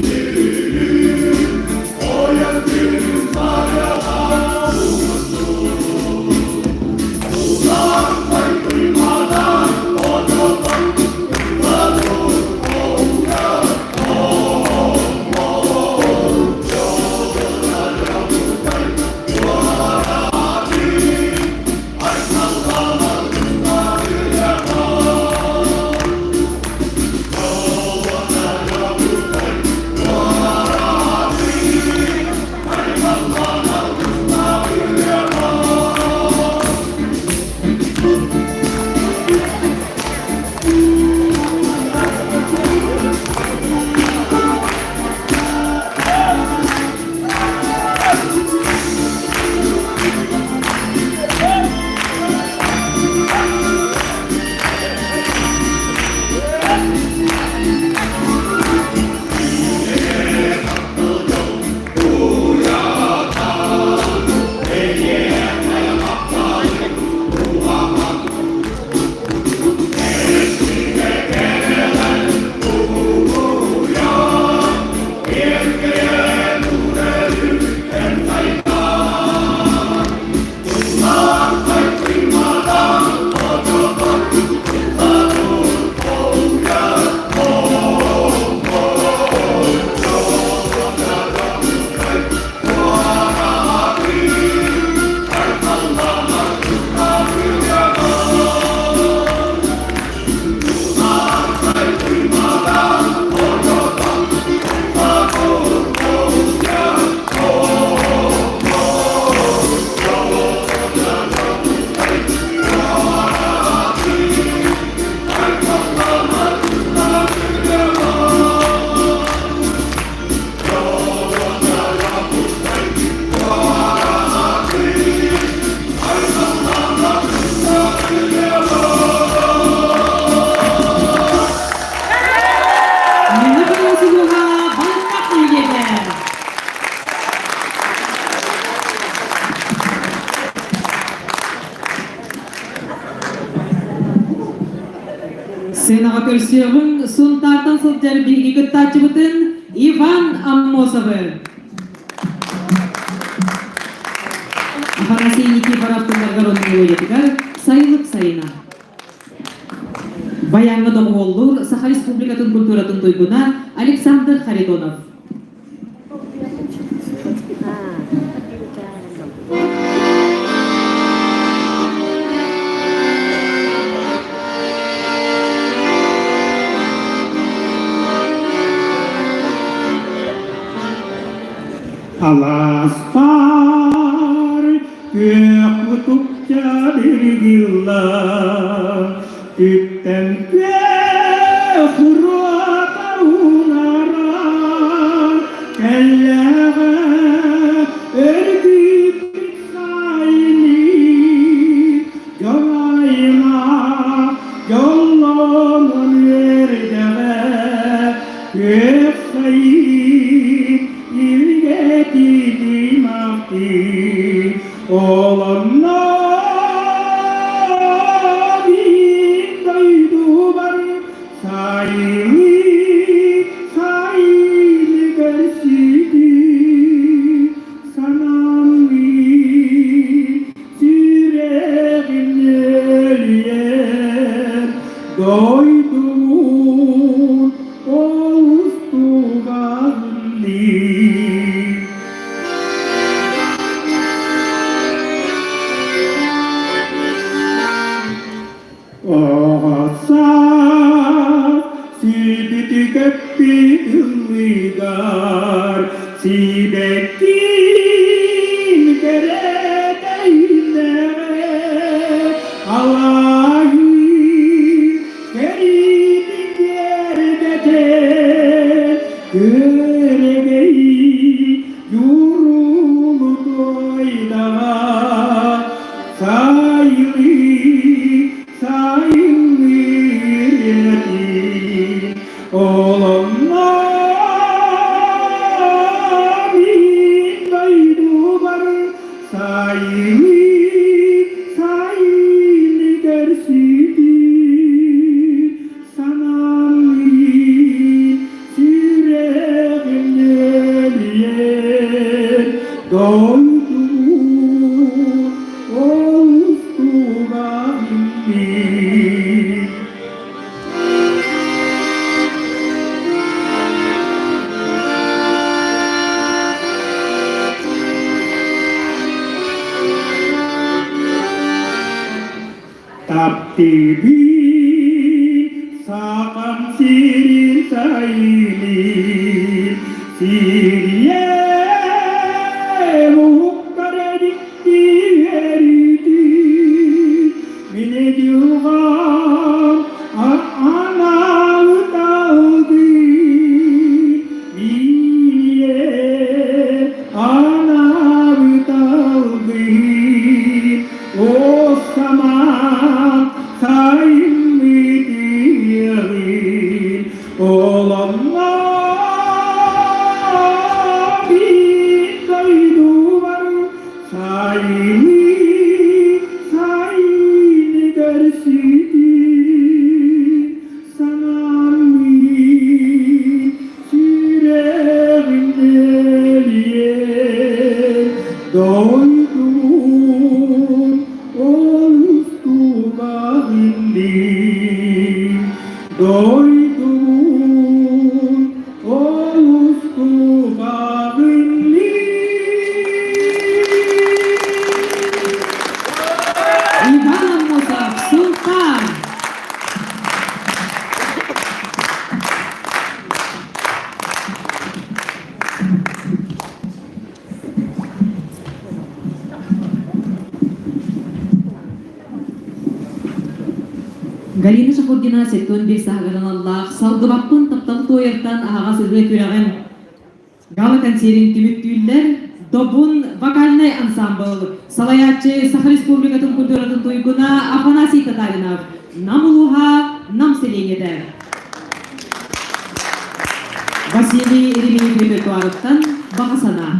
Хаҥалас улууһа Балыктаах нэһилиэгэ. Сценаҕа көрсүөҕүҥ Сунтаартан сылдьар биһиги кыттааччыбытын Иван Аммосовы. Афанасий Никифоров тылларыгар уонна мелодиятыгар «Сайылык сайына». Баяҥҥа доҕуһуоллуур Саха Республикатын культуратын туйгуна Александр Харитонов. Алаастар күөх мутукча биргиллар, үттэн күөх уруота унарар, кэллэҕэ өргүүппүт сайыны, дьолайма дьоллонон үөрдэҕэ, күөх сайын илгэтиимахтыы, олонно биир дойдубар сайыны сайыны көрсүтүү санаммыт сүрэҕим нөлүйэр дойдум олус тугаһынныы. Оҕо саас сүүрбүтү көппүт ыллыгар сибэккиин кэрэтэ үүннэҕэ алааһын кэриитин киэргэтэн күөрэгэй дьурулу туойдаҕа сайылыы сайылыы этин олонно мин дойдубар сайылыы сайыны көрсүтүү санаммын сүрэҕим. Таптыыбын Сахам сирин сайылыыр Сирийэ уһуктар дьиктиэритин Мин дьылҕам анаабыталгын Миинийэ анаабыталгын О самаан сайыммыт ыалын Олонно биир дойдубар сайыны сайыны көрсүтүн санааммын сүрэҕим элиэр дойдум олус тулаһыннын дойдум олус тулаһыннын. Иван Аммосов, Султан! Галина Шахурдина 71 сааһыгар салгыбаппын таптал туойартан аһаҕас ырыа күрэҕин гала-концерин түмүктүүллэр Добун вокальнай ансамбл салайааччы Саха Республикатын культуратын туйгуна Афанасий Татаринов, Нам улууһа, Нам сэлиэнньэтэ. Василий Еремеев репертуарыттан баҕа санаа.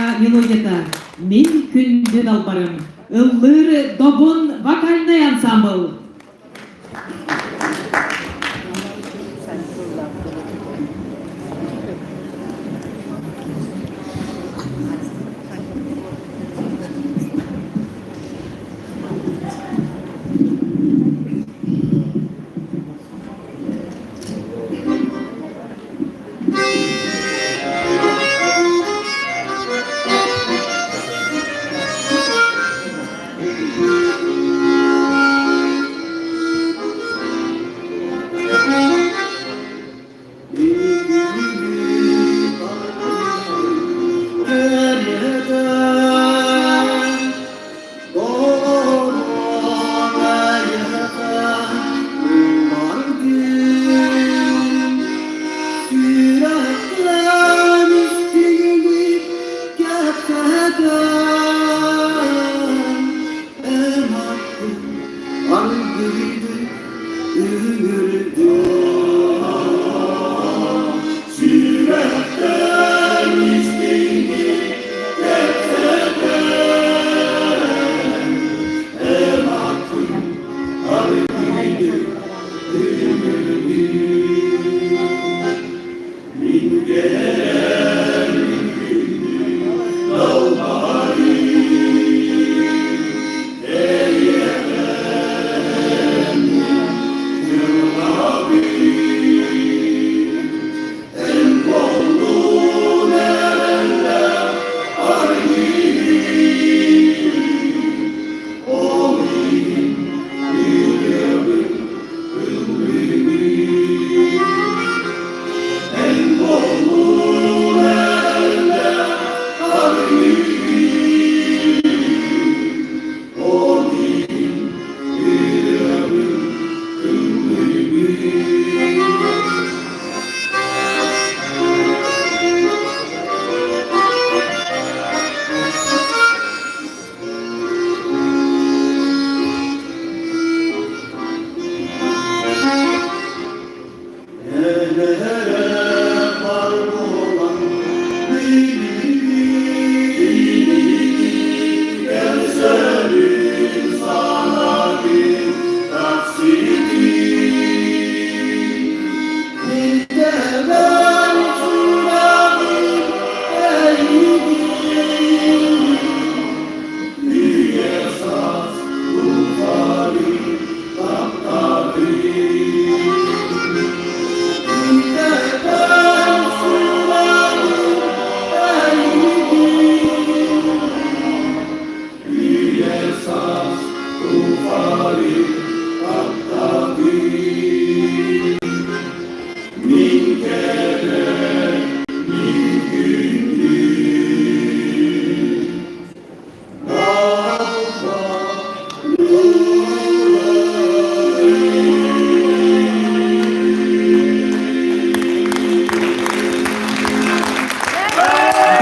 ырыа мелодията Мин күндү далбарым ыллыыр Добун вокальнай ансамбл.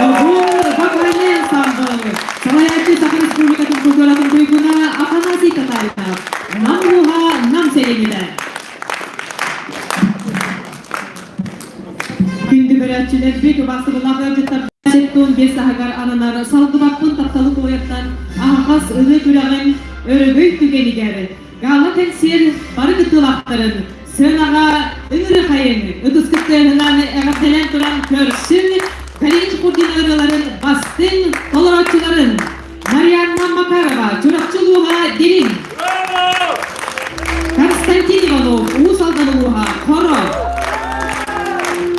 Добун вокальный ансамбль салайааччы Саха Республикатын культуратын туйгуна Афанасий Татаринов Нам луга, нам селенитэ. Күндү көрөөччүлэрбит, убаастабыллаах ыалдьыттар 75 саһыгар ананар салгыбаппын тапталы куойаттан аһаҕас ырыа күрэҕин өрөгөй түгэнигэр гала кэнсиэр бары кыттыылаахтарын сыанаҕа ыҥырыхайын ытыс кыттыаһынан эҕэрдэлээн туран көрсүн Галина Чехурдина ырыаларын бастыҥ толорооччуларын Марианна Макарова, Чурапчы улууһа Дириҥ, Константин Иванов, Уус Алдан улууһа Хоро,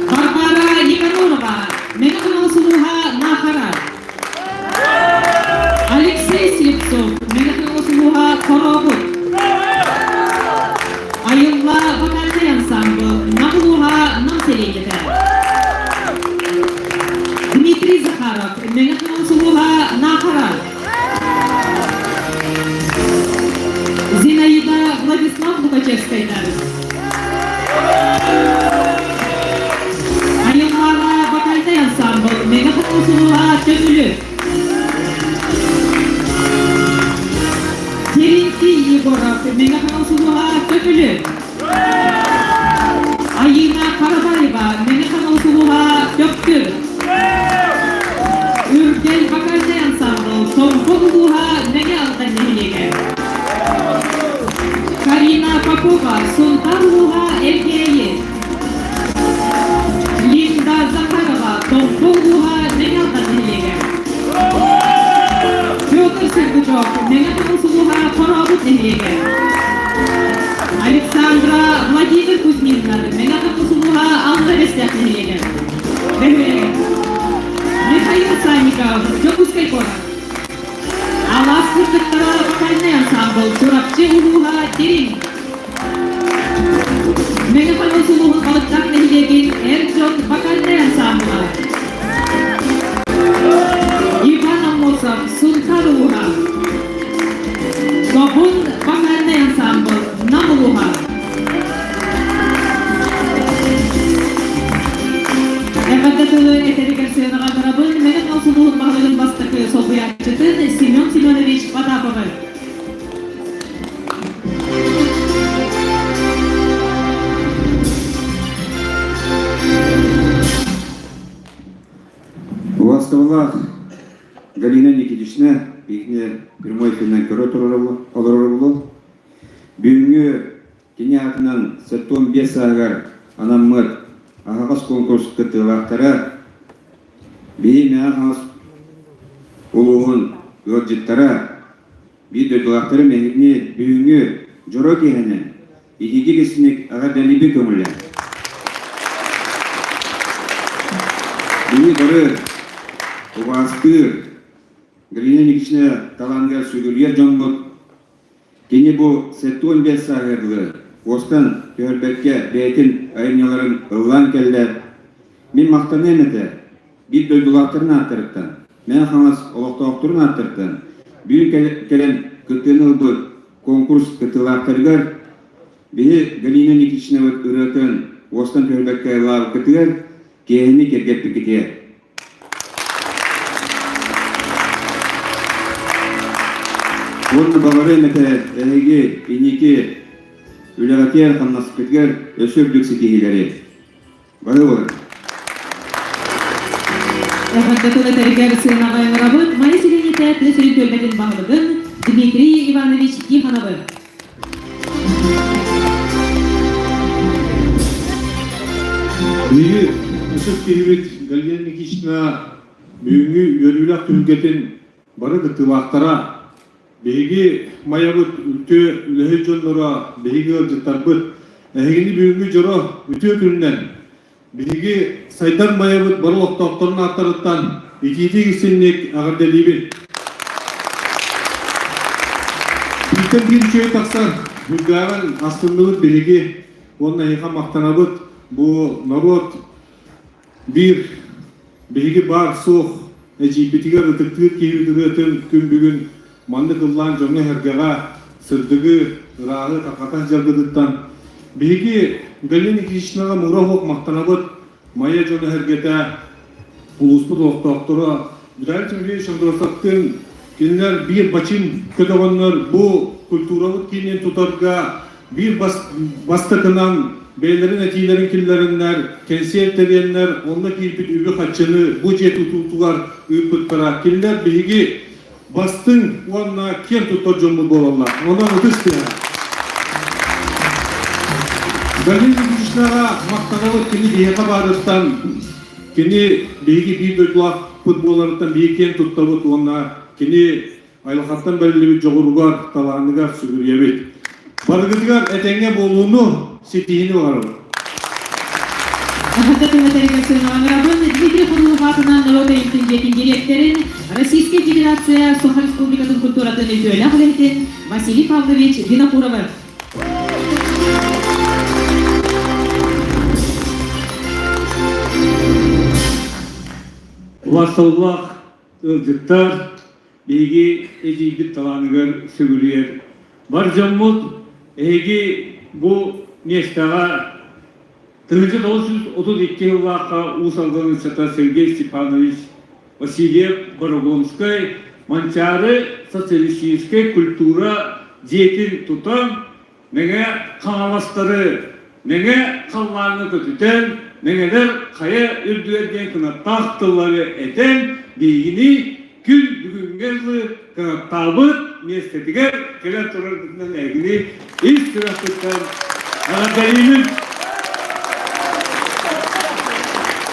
Варвара Никанорова, Мэҥэ Хаҥалас улууһа Наахара, Алексей Слепцов, Мэҥэ Хаҥалас улууһа Хорообут, Айылла вокальнай ансамбл, Нам улууһа Нам сэлиэнньэтэ, Дмитрий Захаров, Мэҥэ Хаҥалас улууһа Наахара, Зинаида Владислав Лукачевскайдар, Айыллаана вокальнай ансамбл, Мэҥэ Хаҥалас улууһа Төҥүлү, Терентий Егоров, Мэҥэ Хаҥалас улууһа Төҥүлү, Айыына Карабаева, Мэҥэ Хаҥалас улууһа Төхтүр, Үрдэл. нэһилиэгэ. Александра Владимир Кузьминнар, Мэҥэ Хаҥалас Аллара Бэстээх нэһилиэгэ. Бөһүөлэгэ. Михаил Санников, Дьокуускай куорат. Алаас кыргыттара вокальнай ансаамбыл Чурапчы улууһа Дириҥ. Мэҥэ Хаҥалас улууһун Балыктаах нэһилиэгин эр дьон вокальнай ансаамбыла. Иван Аммосов, Сунтаар улууһа. Добун вокальнай ансаамбыл Нам улууһа. Эҕэрдэ тылы этэригэр сыанаҕа ыҥырабын Мэҥэ Хаҥалас улууһун баһылыгын бастакы солбуйааччытын Семен Семенович Потаповы. Убастабыллаах Галина Никитична биһигини прямой эфиринэн көрө олорор буолуо. Бүгүҥҥү кини аатынан 75 сааһыгар анаммыт аһаҕас конкурс кыттыылаахтара биһи Мэҥэ Хаҥалас улууһун ыалдьыттара Биир дойдулаахтарым эһигини бүгүҥҥү дьоро киэһэнэн итиитик истиҥник эҕэрдэлиибин көҥүллээн. Биһиги бары убаастыыр Галина Никитична талааныгар сүгүрүйэр дьоммут. Кини бу 75 сааһыгар дылы уостан түһэрбэккэ бэйэтин айымньыларын ыллаан кэллэ. Мин махтаныам этэ биир дойдулаахтарын ааттарыттан, Мэҥэ Хаҥалас олохтоохторун ааттарыттан бүгүн кэлэн кыттыыны ылбыт конкурс кыттыылаахтарыгар биһи Галина Никитичнабыт ырыатын уостан түһэрбэккэ ыллаабыккытыгар киэһэни кэргэппиккитигэр. Уонна баҕарыам этэ эһиги инники үлэҕитигэр-хамнаскытыгар өссө үрдүк ситиһиилэри. Бары олорор. Эҕэрдэ тыл этэригэр сыанаҕа ыҥырабыт Майа сэлиэнньэтэ тыа сирин түөлбэтин баһылыгын Дмитрий Иванович Тихоновы. Биһиги ытык киһибит Галина Никитична бүгүҥҥү үөрүүлээх түһүлгэтин бары кыттыылаахтара, биһиги Майабыт үтүө үлэһит дьонноро, биһиги ыалдьыттарбыт, эһигини бүгүҥҥү дьоро үтүө күнүнэн биһиги сайдар Майабыт бары олохтоохторун ааттарыттан итиитик истиҥник эҕэрдэлиибин. Бииртэн биир үчүгэй тахсар, үрдээҕин астынныбыт биһиги уонна эһиэхэ махтанабыт бу норуот Биир биһиги баар-суох эдьиийбитигэр ытыктыыр киһибит ырыатын күн бүгүн маннык ыллаан дьоҥҥо-сэргэҕэ сырдыгы, ырааҕы тарҕатан дьаргытыттан биһиги Галина Никитичнаҕа мура оһох махтанабыт Майа дьоно-сэргэтэ, улууспут олохтоохторо Виталий Тимофеевич Андросовтыын кинилэр биир бачыым көтөҕөннөр бу культурабыт киинин тутарга биир бастакынан бэйэлэрин этиилэрин киллэрэннэр, кэнсиэр тэрийэннэр, онно киирбит үбү-харчыны бу дьиэ тутуутугар ыыппыттара. Кинилэр биһиги бастыҥ уонна киэн туттар дьоммут буолаллар. Онон ытыс тыаһа. Галина Никитичнаҕа махтанабыт кини биһиэхэ баарыттан, кини биһиги биир дойдулаахпыт буоларыттан биһиги киэн туттабыт уонна кини айылҕаттан бэриллибит дьоҕуругар, талааныгар сүгүрүйэбит. Барыгытыгар этэҥҥэ буолууну, ситиһиини баҕарабыт. Эҕэрдэ тылларыгар сыаналанарабын Дмитрий Ходулов аатынан норуот айымньытын дьиэтин дириэктэрин, Российскай Федерация Саха Республикатын культуратын үтүөлээх үлэһитин Василий Павлович Винокуровы. Убастабыллаах ыалдьыттар, биһиги эдьиийбит талааныгар сүгүрүйэр бар дьоммут, эһиги бу миэстэҕэ 1932 сыллаахха Уус Алдан ыччата Сергей Степанович Васильев Борогонскай Манчаары социалистическай культура дьиэтин тутан Мэҥэ Хаҥаластары Мэҥэ халлааҥҥа көтүтэн, Мэҥэлэр хайа үрдүгэр диэн кынаттаах тыллары этэн, биһигини күн бүгүҥҥэ дылы кынаттаабыт миэстэтигэр кэлэн турарбытынан эһигини ис сүрэхпиттэн эҕэрдэлиибин!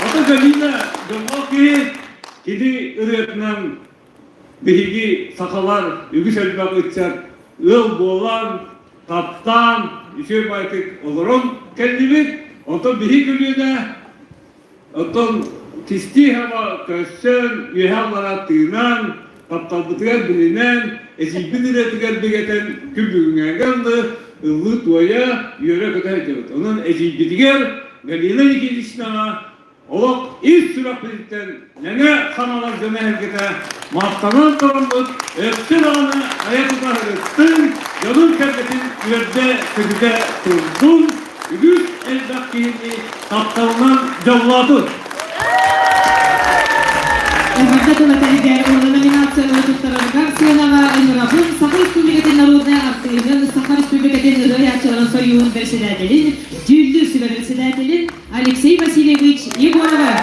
Ото Галина дьоллоох киһи, кини ырыатынан биһиги сахалар үгүс элбэх ыччат. ыал буолан, таптаан, үчүгэй баайдык олорон кэллибит. Онтон биһи көлүөнэ оттон кистии хаба көрсөн, үөһэ аллара тыынан, тапталбытыгар билинэн, эдьиийбит ырыатыгар бигэтэн күн бүгүҥҥээҥҥэ ыллыы, ыллыы-туойа, үөрэ-көтө сылдьабыт. Онон эдьиийбитигэр Галина Никитичнаҕа Олох ис сүрэхпититтэн мэҥэ хаҥалас дьоно эһэргэтэ махтанан тураммыт өссө даҕаны айа тута сырыттын, дьонун-сэргэтин үөрдэ-көтүтэ турдун, үгүс элбэх киһини тапталынан дьоллоотун! Эҕэрдэ тыл этэригэр уонна номинацияны туттарарыгар сыанаҕа ыҥырабын Саха Республикатын народнай артыыһын, Саха Республикатын ырыа-айааччыларын сойууһун бэрэссэдээтэлин, дьүүллүүр сүбэ бэрэссэдээтэлин Алексей Васильевич Егорова.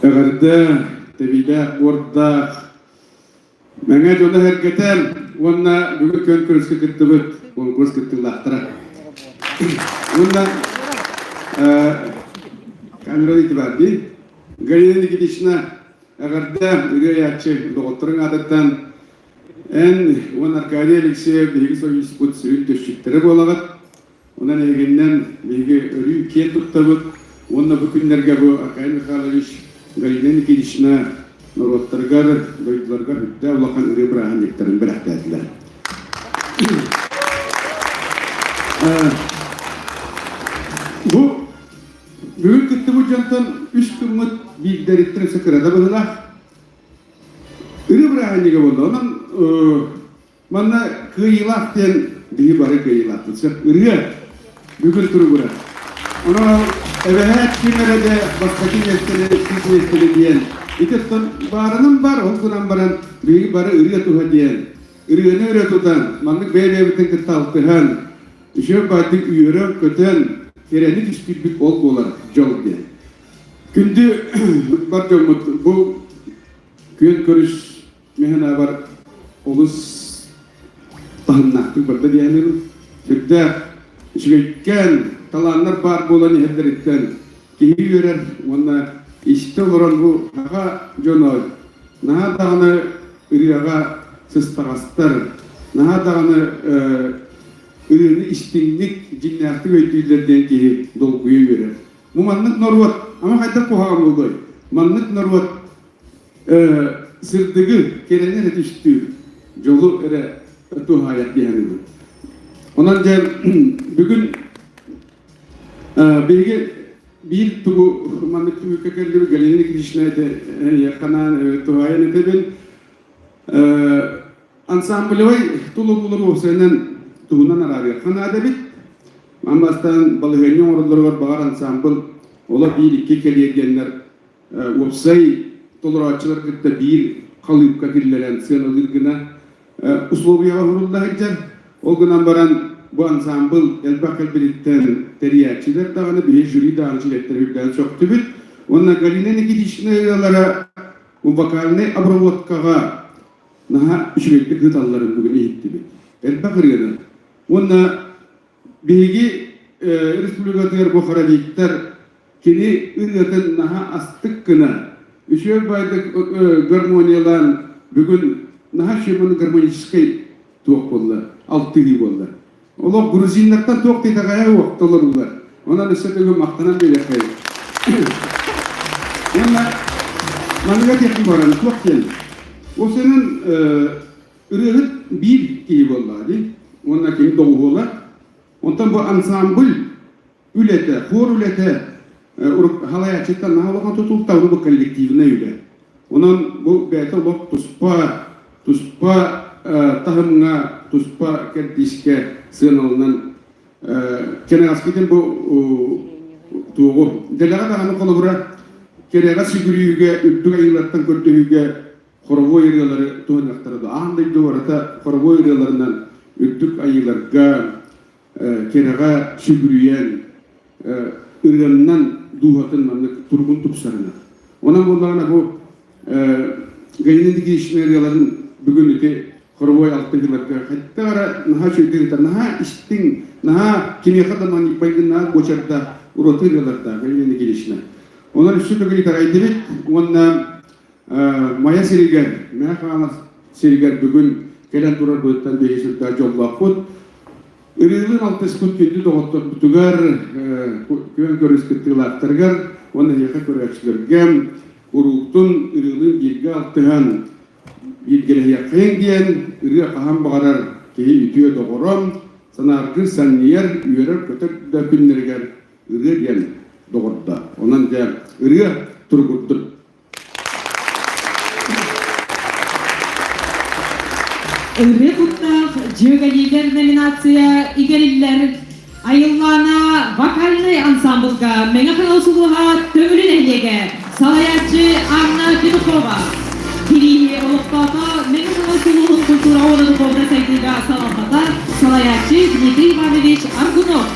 Эҕэрдэ, тэбиилээх буордаах Мэҥэ дьоно сэргэтэ уонна бүгүн күөн көрүскэ кыттыбыт конкурс кыттыылаахтара. Уонна камера бар дии. Галина Никитична Эҕэрдэ, ырыа айааччы доҕотторуҥ аатыттан эн уонна Аркадий Алексеев биһиги сойууспут сүрүн түсчүттэрэ буолаҕыт. Онон эһигиннэн биһиги өрүү киэн туттабыт уонна бу күннэргэ бу Аркадий Михайлович, Галина Никитична норуоттарыгар, дойдуларыгар үрдээх улахан ырыа бырааһынньыктарын бэлэхтээтилэр. Бу Бүгүн кыттыбыт дьонтон үс күммүт биирдэриттэн өссө кырата быһыылаах. Ырыа бырааһынньыга буолла. Онон манна кыайыылаах диэн биһи бары кыайыылаахпыт. Сөп ырыа бүгүн туругурар. Онон эбэһээт ким эрэ да бастакы миэстэни, иккис миэстэни диэн ити оттон баарынан бар, ол гынан баран биһиги бары ырыа туһа диэн ырыаны өрө тутан, маннык бэйэ-бэйэбитин кытта алтыһан, Үчүгэй баайдык үөрэн-көтөн, кэрэни түстүүрбүт ол буолар дьол диэн. Күндү бар дьоммут бу күөн көрүс миһанабар олус таһымнаахтык барда диэхинибин. Сүрдээх үчүгэйкээн талааннар баар буолан иһэллэриттэн киһи үөрэр уонна истэ олорон бу саха дьоно наһаа даҕаны ырыаҕа сыстаҕастар, наһаа даҕаны ырыаны истиҥник, дьиҥнээхтик өйдүүллэр диэн киһи долгуйа үөрэр. Бу маннык норуот, ама хайдах куһаҕан буолуой? Маннык норуот сырдыгы, кэрэни эрэ түстүүр, дьолу эрэ туһаайар диэхинибин. Онон дьэ бүгүн биһиги биир тугу маннык түмүккэ кэллибит Галина Никитична эйиэхэ туһаайан этэбин. Ансамблевай тулуруулар уопсайынан туһунан араарыахха наада эбит. Ман бастаан балаһыанньа оҥороллоругар баҕар ансамбль олох биир-икки кэлиэ диэннэр уопсай толорооччулар кытта биир халыыпка киллэрэн сыаналыыр гына условияҕа уһурулла сылдьар. Ол гынан баран бу ансамбль элбэх кэлбититтэн тэрийээччилэр даҕаны, биһи жюри даҕаны чилиэттэрэ үрдээн сөхтүбүт. Уонна Галина Никитична ырыалара вокальнай обработкаҕа наһаа үчүгэйдик ыыталларын бүгүн иһиттибит. Элбэх ырыаны. Уонна биһиги республикатыгар бу хоровиктар кини ырыатын наһаа астык гына, үчүгэй байдык гармониялаан бүгүн наһаа үчүгэй гармоническай туох буолла, алтыһыы буолла. Олох грузиннартан туох да итэҕэйэ уох толоруллар. Онон өссө төгүл махтанан биэриэххэйин. Уонна манныга диэхпин баран туох диэн. Ол сенен ырыаһыт биир киһи буоллаҕа дии. Уонна кини доҕуһуола. Онтон бу ансамбль үлэтэ, хор үлэтэ халайааччыттан наһаа улахан тутулта, бу коллективнай үлэ. Онон бу бэйэтэ олох туспа, туспа таһымҥа, туспа кэрдиискэ сыаналанан кэнэҕэскитин бу туоҕу дэлэҕэ даҕаны холобура кэрэҕэ сүгүрүйүүгэ, үрдүк айыылартан көрдөһүүгэ хоровой ырыалары туһаныахтара дуо? Аан дойду барыта хоровой ырыаларынан үрдүк айыыларга, кэрэҕэ сүгүрүйэн, ырыаннан дууһатын маннык туругун тупсарына. Онон буоллаҕына бу Галина Никитична ырыаларын бүгүн ити хоровой алтыһыыларга хайдах эрэ наһаа үчүгэйдик ыытар, наһаа истиҥ, наһаа кимиэхэ да майгыннаах буочардаах ураты ырыалардаах Галина Никитична. Онон үсү төгүл итэҕэйдибит уонна Майа сиригэр, Мэҥэ Хаҥалас сиригэр бүгүн кэлэн турарбытыттан биһиги сүрдээх дьоллоохпут. Ырыалыын алтыспыт күндү доҕотторбутугар, күөн көрүс кыттыылаахтарыгар уонна эһиэхэ көрөөччүлэргэ курууктун ырыалыын бииргэ алтыһан бииргэлэһиэххэйиҥ диэн ырыа хаһан баҕарар киһи үтүө доҕоро, санааргыыр, санньыйар, үөрэр-көтөр да күннэригэр ырыа диэн доҕордо. Онон дьэ ырыа туругурдун. Ырыа куттаах дьүөгэлиилэр номинация игэриллэр Айыллаана вокальнай ансамблга Мэҥэ Хаҥалас улууһа Төҥүлү нэһилиэгэ салайааччы Анна Петухова Кирииһи олохтоото Мэҥэ Хаҥалас улууһун культура уонна духовнай сайдыыга салалтата салайааччы Дмитрий Иванович Аргунов.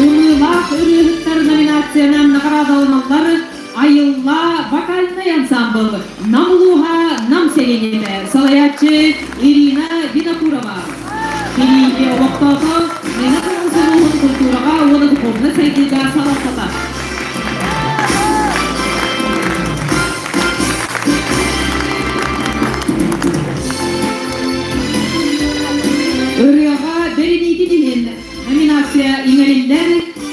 Ымыылаах ырыаһыттар номинациянан наҕараадаланаллар Айылла вокальнай ансамбл Нам улууһа Нам сэлиэнньэтэ салайааччы Ирина Винокурова. Кирииһи олохтоото Мэҥэ Хаҥалас улууһун культураҕа уонна духовнай сайдыыга салалтата. Ырыаҕа бэриниитин иһин номинация иҥэриллэр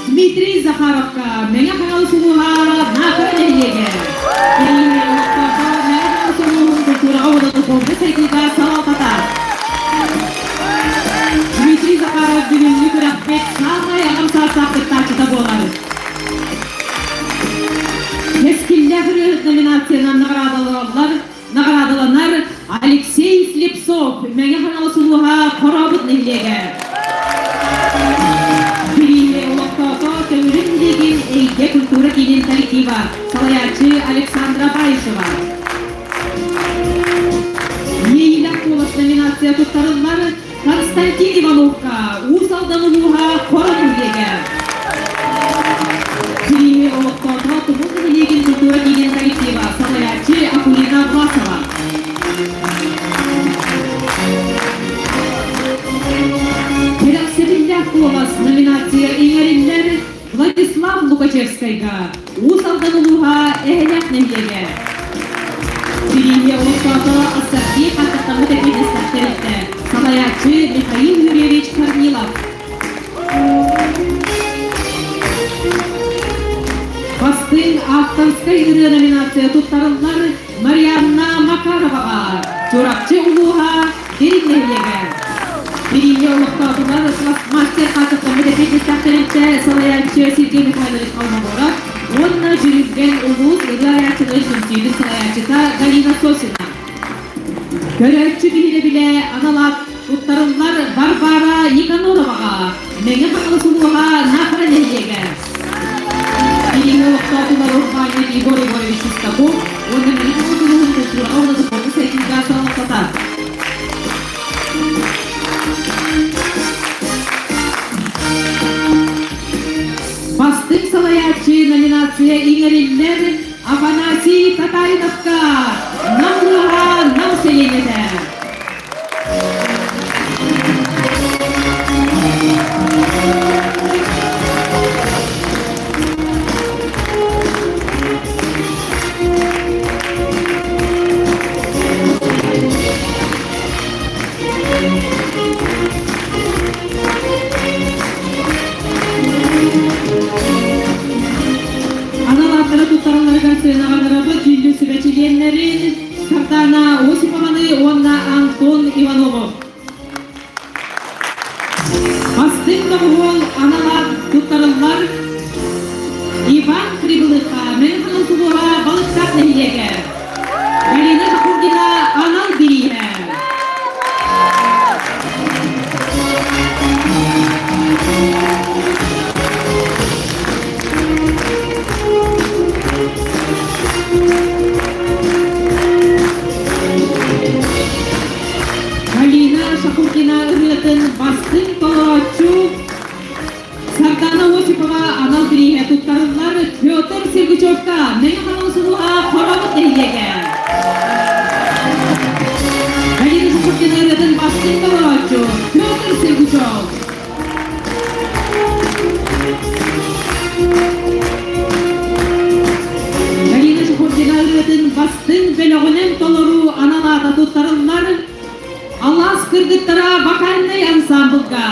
Дмитрий Захаровка Мэҥэ Хаҥалас улууһа Наахара нэһилиэгэ. Кирииһи олохтоото Мэҥэ Хаҥалас улууһун культураҕа уонна духовнай сайдыыга салалтата. Дмитрий Захаров бүгүҥҥү күрэхпит саамай аҕам саастаах кыттааччыта буолар. Кэскиллээх ырыаһыт номинациянан наҕараадаланаллар наҕараадаланар Алексей Слепцов, Мэҥэ Хаҥалас улууһа Хорообут нэһилиэгэ. Бирииһи олохтоото Төҥүлү нэһилиэгин Эйгэ культура киинин коллектива, салайааччы Александра Баишева. Иэйиилээх куолас номинация туттарыллар Константин Ивановка, Уус Алдан улууһа Хоро нэһилиэгэ. Кирииһи олохтоото Тумул нэһилиэгин культура киинин коллектива, салайааччы Акулина Власова. Кэрэхсэбиллээх куолас номинация иҥэриллэр Владислав Лукачевскайга Уус Алдан улууһа Эһэлээх нэһилиэгэ. Кирииһи олохтоото Ассорти хаттаттаммыт эпиэдистэх тэрилтэ салайааччы Михаил Юрьевич Корнилов. Бастыҥ авторскай ырыа номинация туттарыллар Марианна Макароваҕа Чурапчы улууһа Дириҥ нэһилиэгэ. Бирииһи олохтоотулар мастер хаачыстыбаммыт эпиэдистэх тэрилтэ салайааччы Сергей Михайлович Холмогоров уонна Дьүрүлгэн улуус ырыа айааччыларын түмсүүтүн салайааччыта Галина Сосина. Көрөөччү биһирэбилэ анал аат туттарыллар Варвара Никанороваҕа Мэҥэ Хаҥалас улууһа Наахара нэһилиэгэ. Билиҥҥи олохтоотулар урбаанньыт Егор Егорович Шестаков уонна Мэҥэ Хаҥалас улууһун культураҕа уонна духовнай сайдыыга салалтата. Бастыҥ салайааччы номинация иҥэриллэр Афанасий Татариновка Нам улууһа Нам сэлиэнньэтэ. Анал ааттары туттаралларыгар сыанаҕаларабыт дьүүллүүр сүбэ чилиэннэрин Сардана Осипованы уонна Антон Иванову. Бастыҥ доҕуһуол анал аат туттарыллар Иван Прибылыха, Мэҥэ Хаҥалас улууһа Балыктаах нэһилиэгэ. Галина Шахурдина анал бирииһэ. Галина Шахурдина ырыатын бастыҥ толорооччу Сардана Осипова анал бирииһэ туттарыллар Петр Сергучевка Мэҥэ Хаҥалас улууһа. Бастыҥ бөлөҕүнэн толоруу анал аата туттарыллар Алаас кыргыттара вокальнай ансамблга.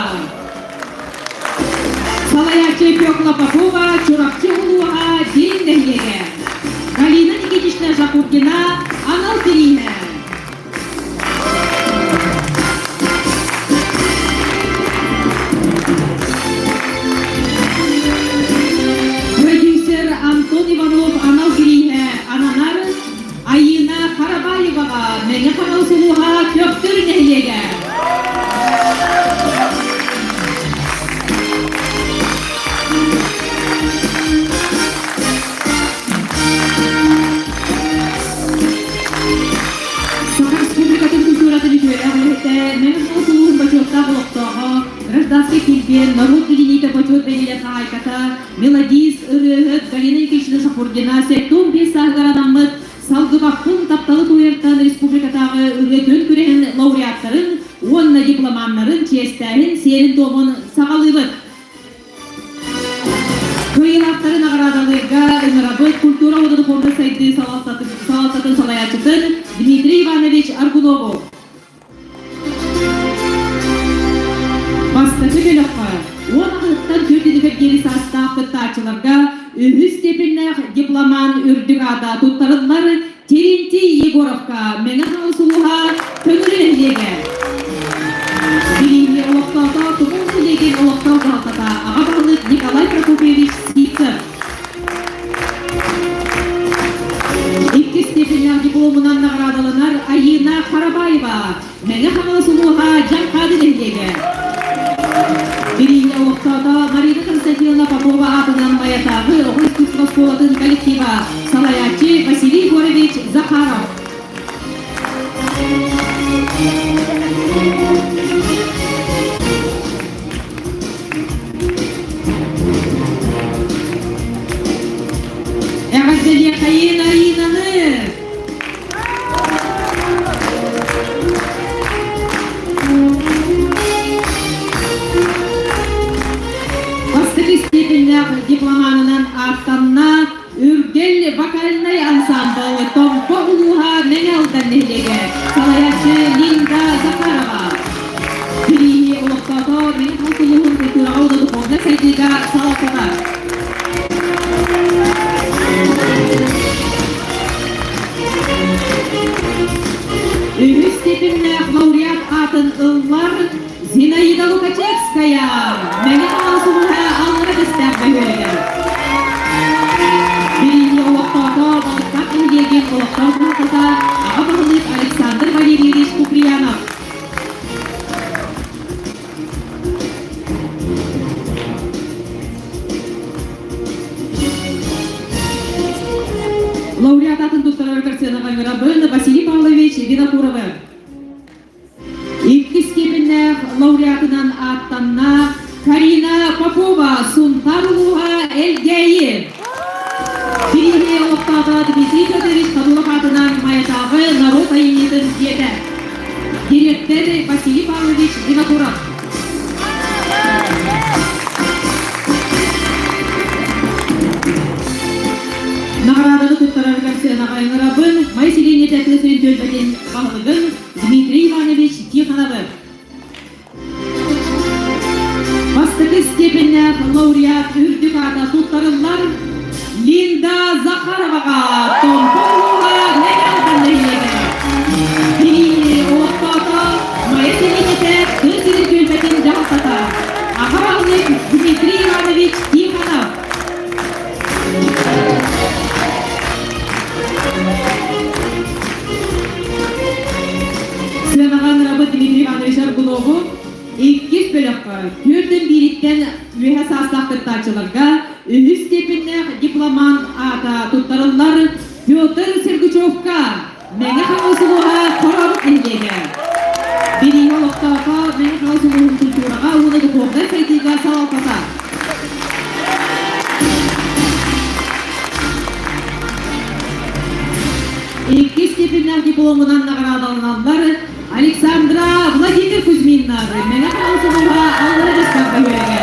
Салайааччы Фёкла Попова, Чурапчы улууһа, Дириҥ нэһилиэгэ. Галина Никитична Жакуркина, анал бирииһэ. Продюсер Антон Иванов анал бирииһэ ананар Айыына Харабаеваҕа Мэҥэ Хаҥалас улууһа Төхтүр нэһилиэгэ. Саха Республикатын культуратын үтүөлээх үлэһитэ, Мэҥэ Хаҥалас улууһун бочуоттаах олохтооҕо, гражданскай килбиэн, норуот билиниитэ бочуот бэлиэлэр хаһаайката, мелодист, ырыаһыт Галина Никитична Шахурдина 75 сааһыгар анаммыт «Салгыбаппын тапталы туойартан» республикатааҕы ырыа күөн күрэһин лауреаттарын уонна дипломаннарын чиэстээһин сиэрин-туомун саҕалыыбыт. Кыайыылаахтары наҕараадалыырга ыҥырабыт культура уонна духовнай сайдыы салалтатын салайааччытын Дмитрий Иванович Аргунову. Бастакы бөлөххө 10 аҕыһыттан 4 диэри саастаах кыттааччыларга үһүс степеннээх дипломан үрдүк аата туттарыллар Терентий Егоровка Мэҥэ Хаҥалас улууһа Төҥүлү нэһилиэгэ. Билиҥҥи олохтоото Тумул нэһилиэгин олохтоох дьаһалтата аҕа баһылык Николай Прокопьевич Сивцев. Иккис степеннээх дипломунан наҕараадаланар Айыына Харабаева, Мэҥэ Хаҥалас улууһа Дьаҥхаады нэһилиэгэ. Билиҥҥи олохтоото Марина Константиновна Попова аатынан Майатааҕы оҕо искусство оскуолатын коллектива, салайааччы Василий Егорович Захаров. Эҕэрдэлиэхэйин Аринаны! Бастакы степеннээх дипломанынан ааттанна Үргэл вокальнай ансамбл Томпо улууһа Мэҥэ Алдан нэһилиэгэ салайааччы Линда Захарова. Билиини олохтоото Мэҥэ Хаҥалас улууһун культураҕа уонна духовнай сайдыыга салалтата. Үһүс степеннээх лауреат аатын ыллар Зинаида Лукачевская, Мэҥэ Хаҥалас улууһа Аллара Бэстээх бөһүөлэгэр. Билиҥҥи олохтоото Балыктаах нэһилиэгин олохтоох дьаһалтата аҕа баһылык Александр Валерьевич Куприянов. Лауреат атын туттарар сыанаҕа ыҥырабын Василий Павлович Винокуровы. Иккис степеннээх лауреатынан ааттанна Карина Попова, Сунтаар улууһа Элгээйи. Бирииһи олохтоото Дмитрий Федорович Тодуров аатынан Майатааҕы норуот айымньытын дьиэтэ. Дириэктэр Василий Павлович Винокуров. Наҕарааданы туттарарыгар сыанаҕа ыҥырабын Май сэлиэнньэтэ тыа сирин түөлбэтин баһылыгын Дмитрий Иванович Тихоновы. Бастакы степеннээх лауреат үрдүк аата туттарыллар Линда Захароваҕа Томпо улууһа Мэҥэ Алдан нэһилиэгэ. Билиини олохтоото Майа сэлиэнньэтэ тыа сирин түөлбэтин дьаһалтата аҕа баһылык Дмитрий Иванович Тихонов. Сыанаҕа ыҥырабыт Дмитрий Иванович Аргунову иккис бөлөххө түөртэн биириттэн үөһэ саастаах кыттааччыларга үһүс степеннээх дипломант аата туттарыллар Петр Сергучевка Мэҥэ Хаҥалас улууһа Хорообут нэһилиэгэ. Билиҥҥи олохтоохо Мэҥэ Хаҥалас улууһун культураҕа уонна духовнай сайдыыга салалтата. Иккис степеннээх дипломунан наҕараадаланаллар Александра Владимир Кузьминнар, Мэҥэ Хаҥалас улууһа Аллара Бэстээх бөһүөлэгэ.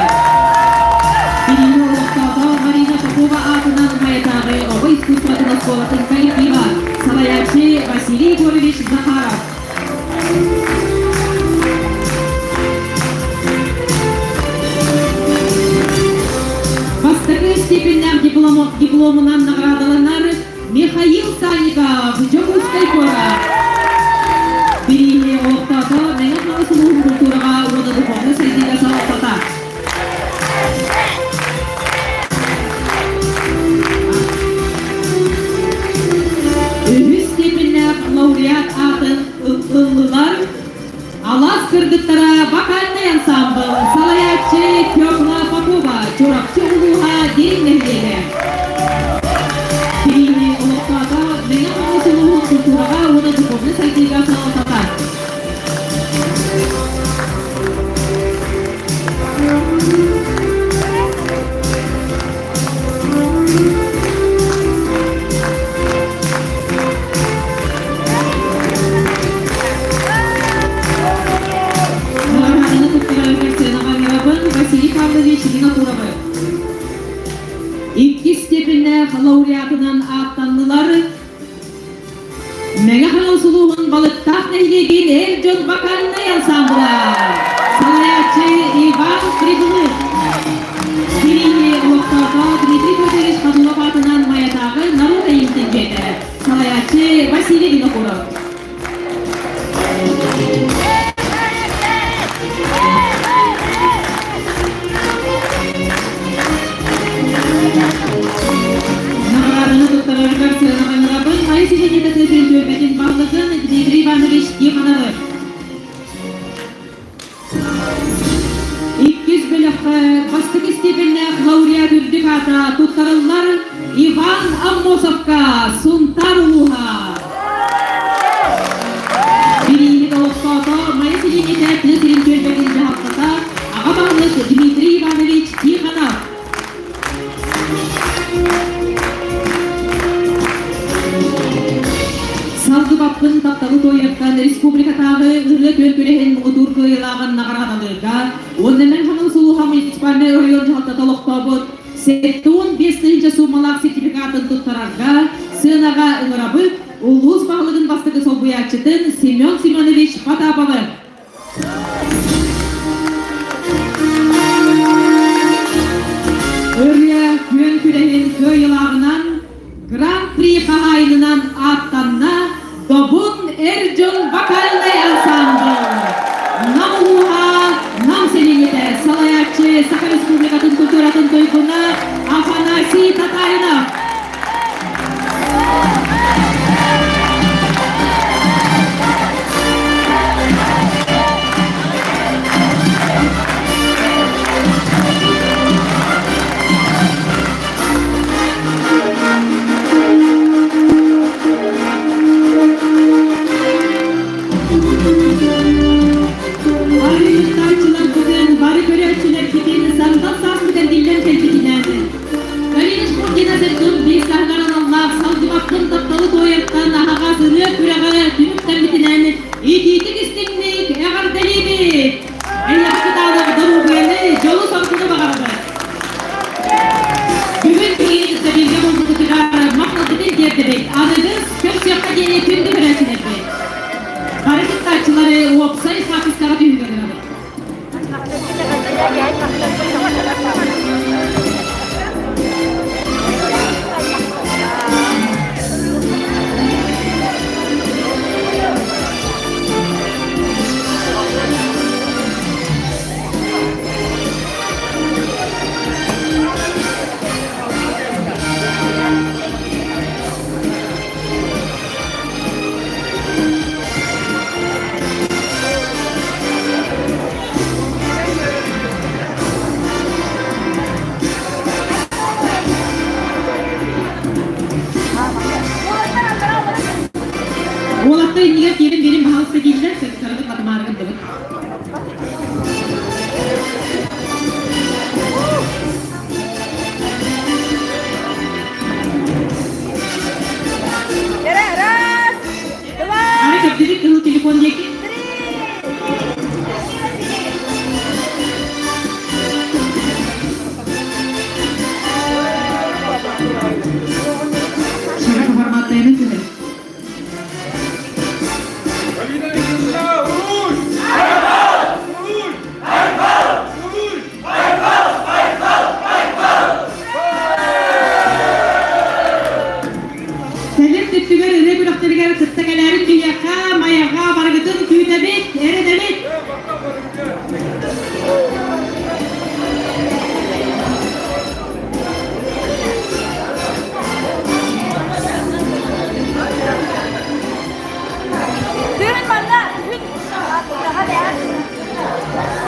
Билиҥҥи олохтоохо Марина Попова аатынан Майатааҕы оҕо искусствотын оскуолатын коллектива. Салайааччы Василий Егорович Захаров. Бастакы степеннээх дипломунан наҕараадаланар Михаил Санников, Дьокуускай куорат. Бирииһи олохтоото Мэҥэ Хаҥалас улууһун культураҕа уонна духовнай сайдыыга салалтата. Үһүс степеннээх лауреат аатын ыллылар Алаас кыргыттара вокальнай ансаамбыл салайааччы Фёкла Попова, Чурапчы улууһа Дириҥ нэһилиэгэ. Кириини олохтоото Мэҥэ Хаҥалас улууһун культураҕа уонна духовнай сайдыыга салалтата. Наҕарааданы туттарарыгар сыанаҕа ыҥырабын Василий Павлович Винокуровы. Иккис степеннээх лауреатынан ааттаннылар Мэҥэ Хаҥалас улууһун Балыктаах нэһилиэгин эр дьон вокальнай ансаамбыла. Салайааччы Иван Прибылых. Кириини олохтоото Дмитрий Федорович Ходулов аатынан Майатааҕы норуот айымньытын дьиэтэ. Салайааччы Василий Винокуров. Наҕарааданы туттарарыгар сыанаҕаҥырабын Айс Ильинича тыатын түөлбэтин баһылыгын Дмитрий Иванович Тихоновы. Иккис бөлөххө бастакы степеннээх лауреат үрдүк аата туттарыллар Иван Аммосовка Сунтаар улууһа. Бирииһит олохтоото Майа сэлиэнньэтэ тыа сирин түөлбэтин дьаһалтата аҕа баһылык Дмитрий Иванович Тихонов. Салгыбаппын тапталы туойартан республикатааҕы ырыа күөн күрэһин муҥутуур кыайыылааҕын наҕараадалыырга уонна Мэҥэ Хаҥалас улууһа муниципальнай оройуон дьаһалтата олохтообут 75 тыһыынча суумалаах сертификатын туттарарга сыанаҕа ыҥырабыт улуус баһылыгын бастакы солбуйааччытын Семен Семенович Потаповы. Ырыа күөн күрэһин кыайыылааҕынан Гран-при хаһаайынынан ааттанна Добун эр дьон вокальнай ансаамбыл. Нам улууһа, Нам сэлиэнньэтэ салайааччы Саха Республикатын культуратын туйгуна Афанасий Татаринов. Бары кыттааччыларбытын, бары көрөөччүлэрбитин сандал сааспыт эргиллэн кэлбитинэн Галина Шкурдина Сэрдун биир саһыгар аналлаах салгыбаппын тапталы туойартан аһаҕас ырыа күрэҕэ түмүктэммитинэн итиитик истиҥник эҕэрдэлиибит! Эйиэхэ кытаанах доруобуйаны, дьолу-соргуну баҕарабыт! Бүгүн биһиги кытта бииргэ буолбутугар махталбытын тиэрдэбит. Аныгыс көрсүөххэ диэри күндү көрөөччүлэрбит! Бары кыттааччылары уопсай хаартыскаҕа түһүүгэ ыҥырабыт. кытта.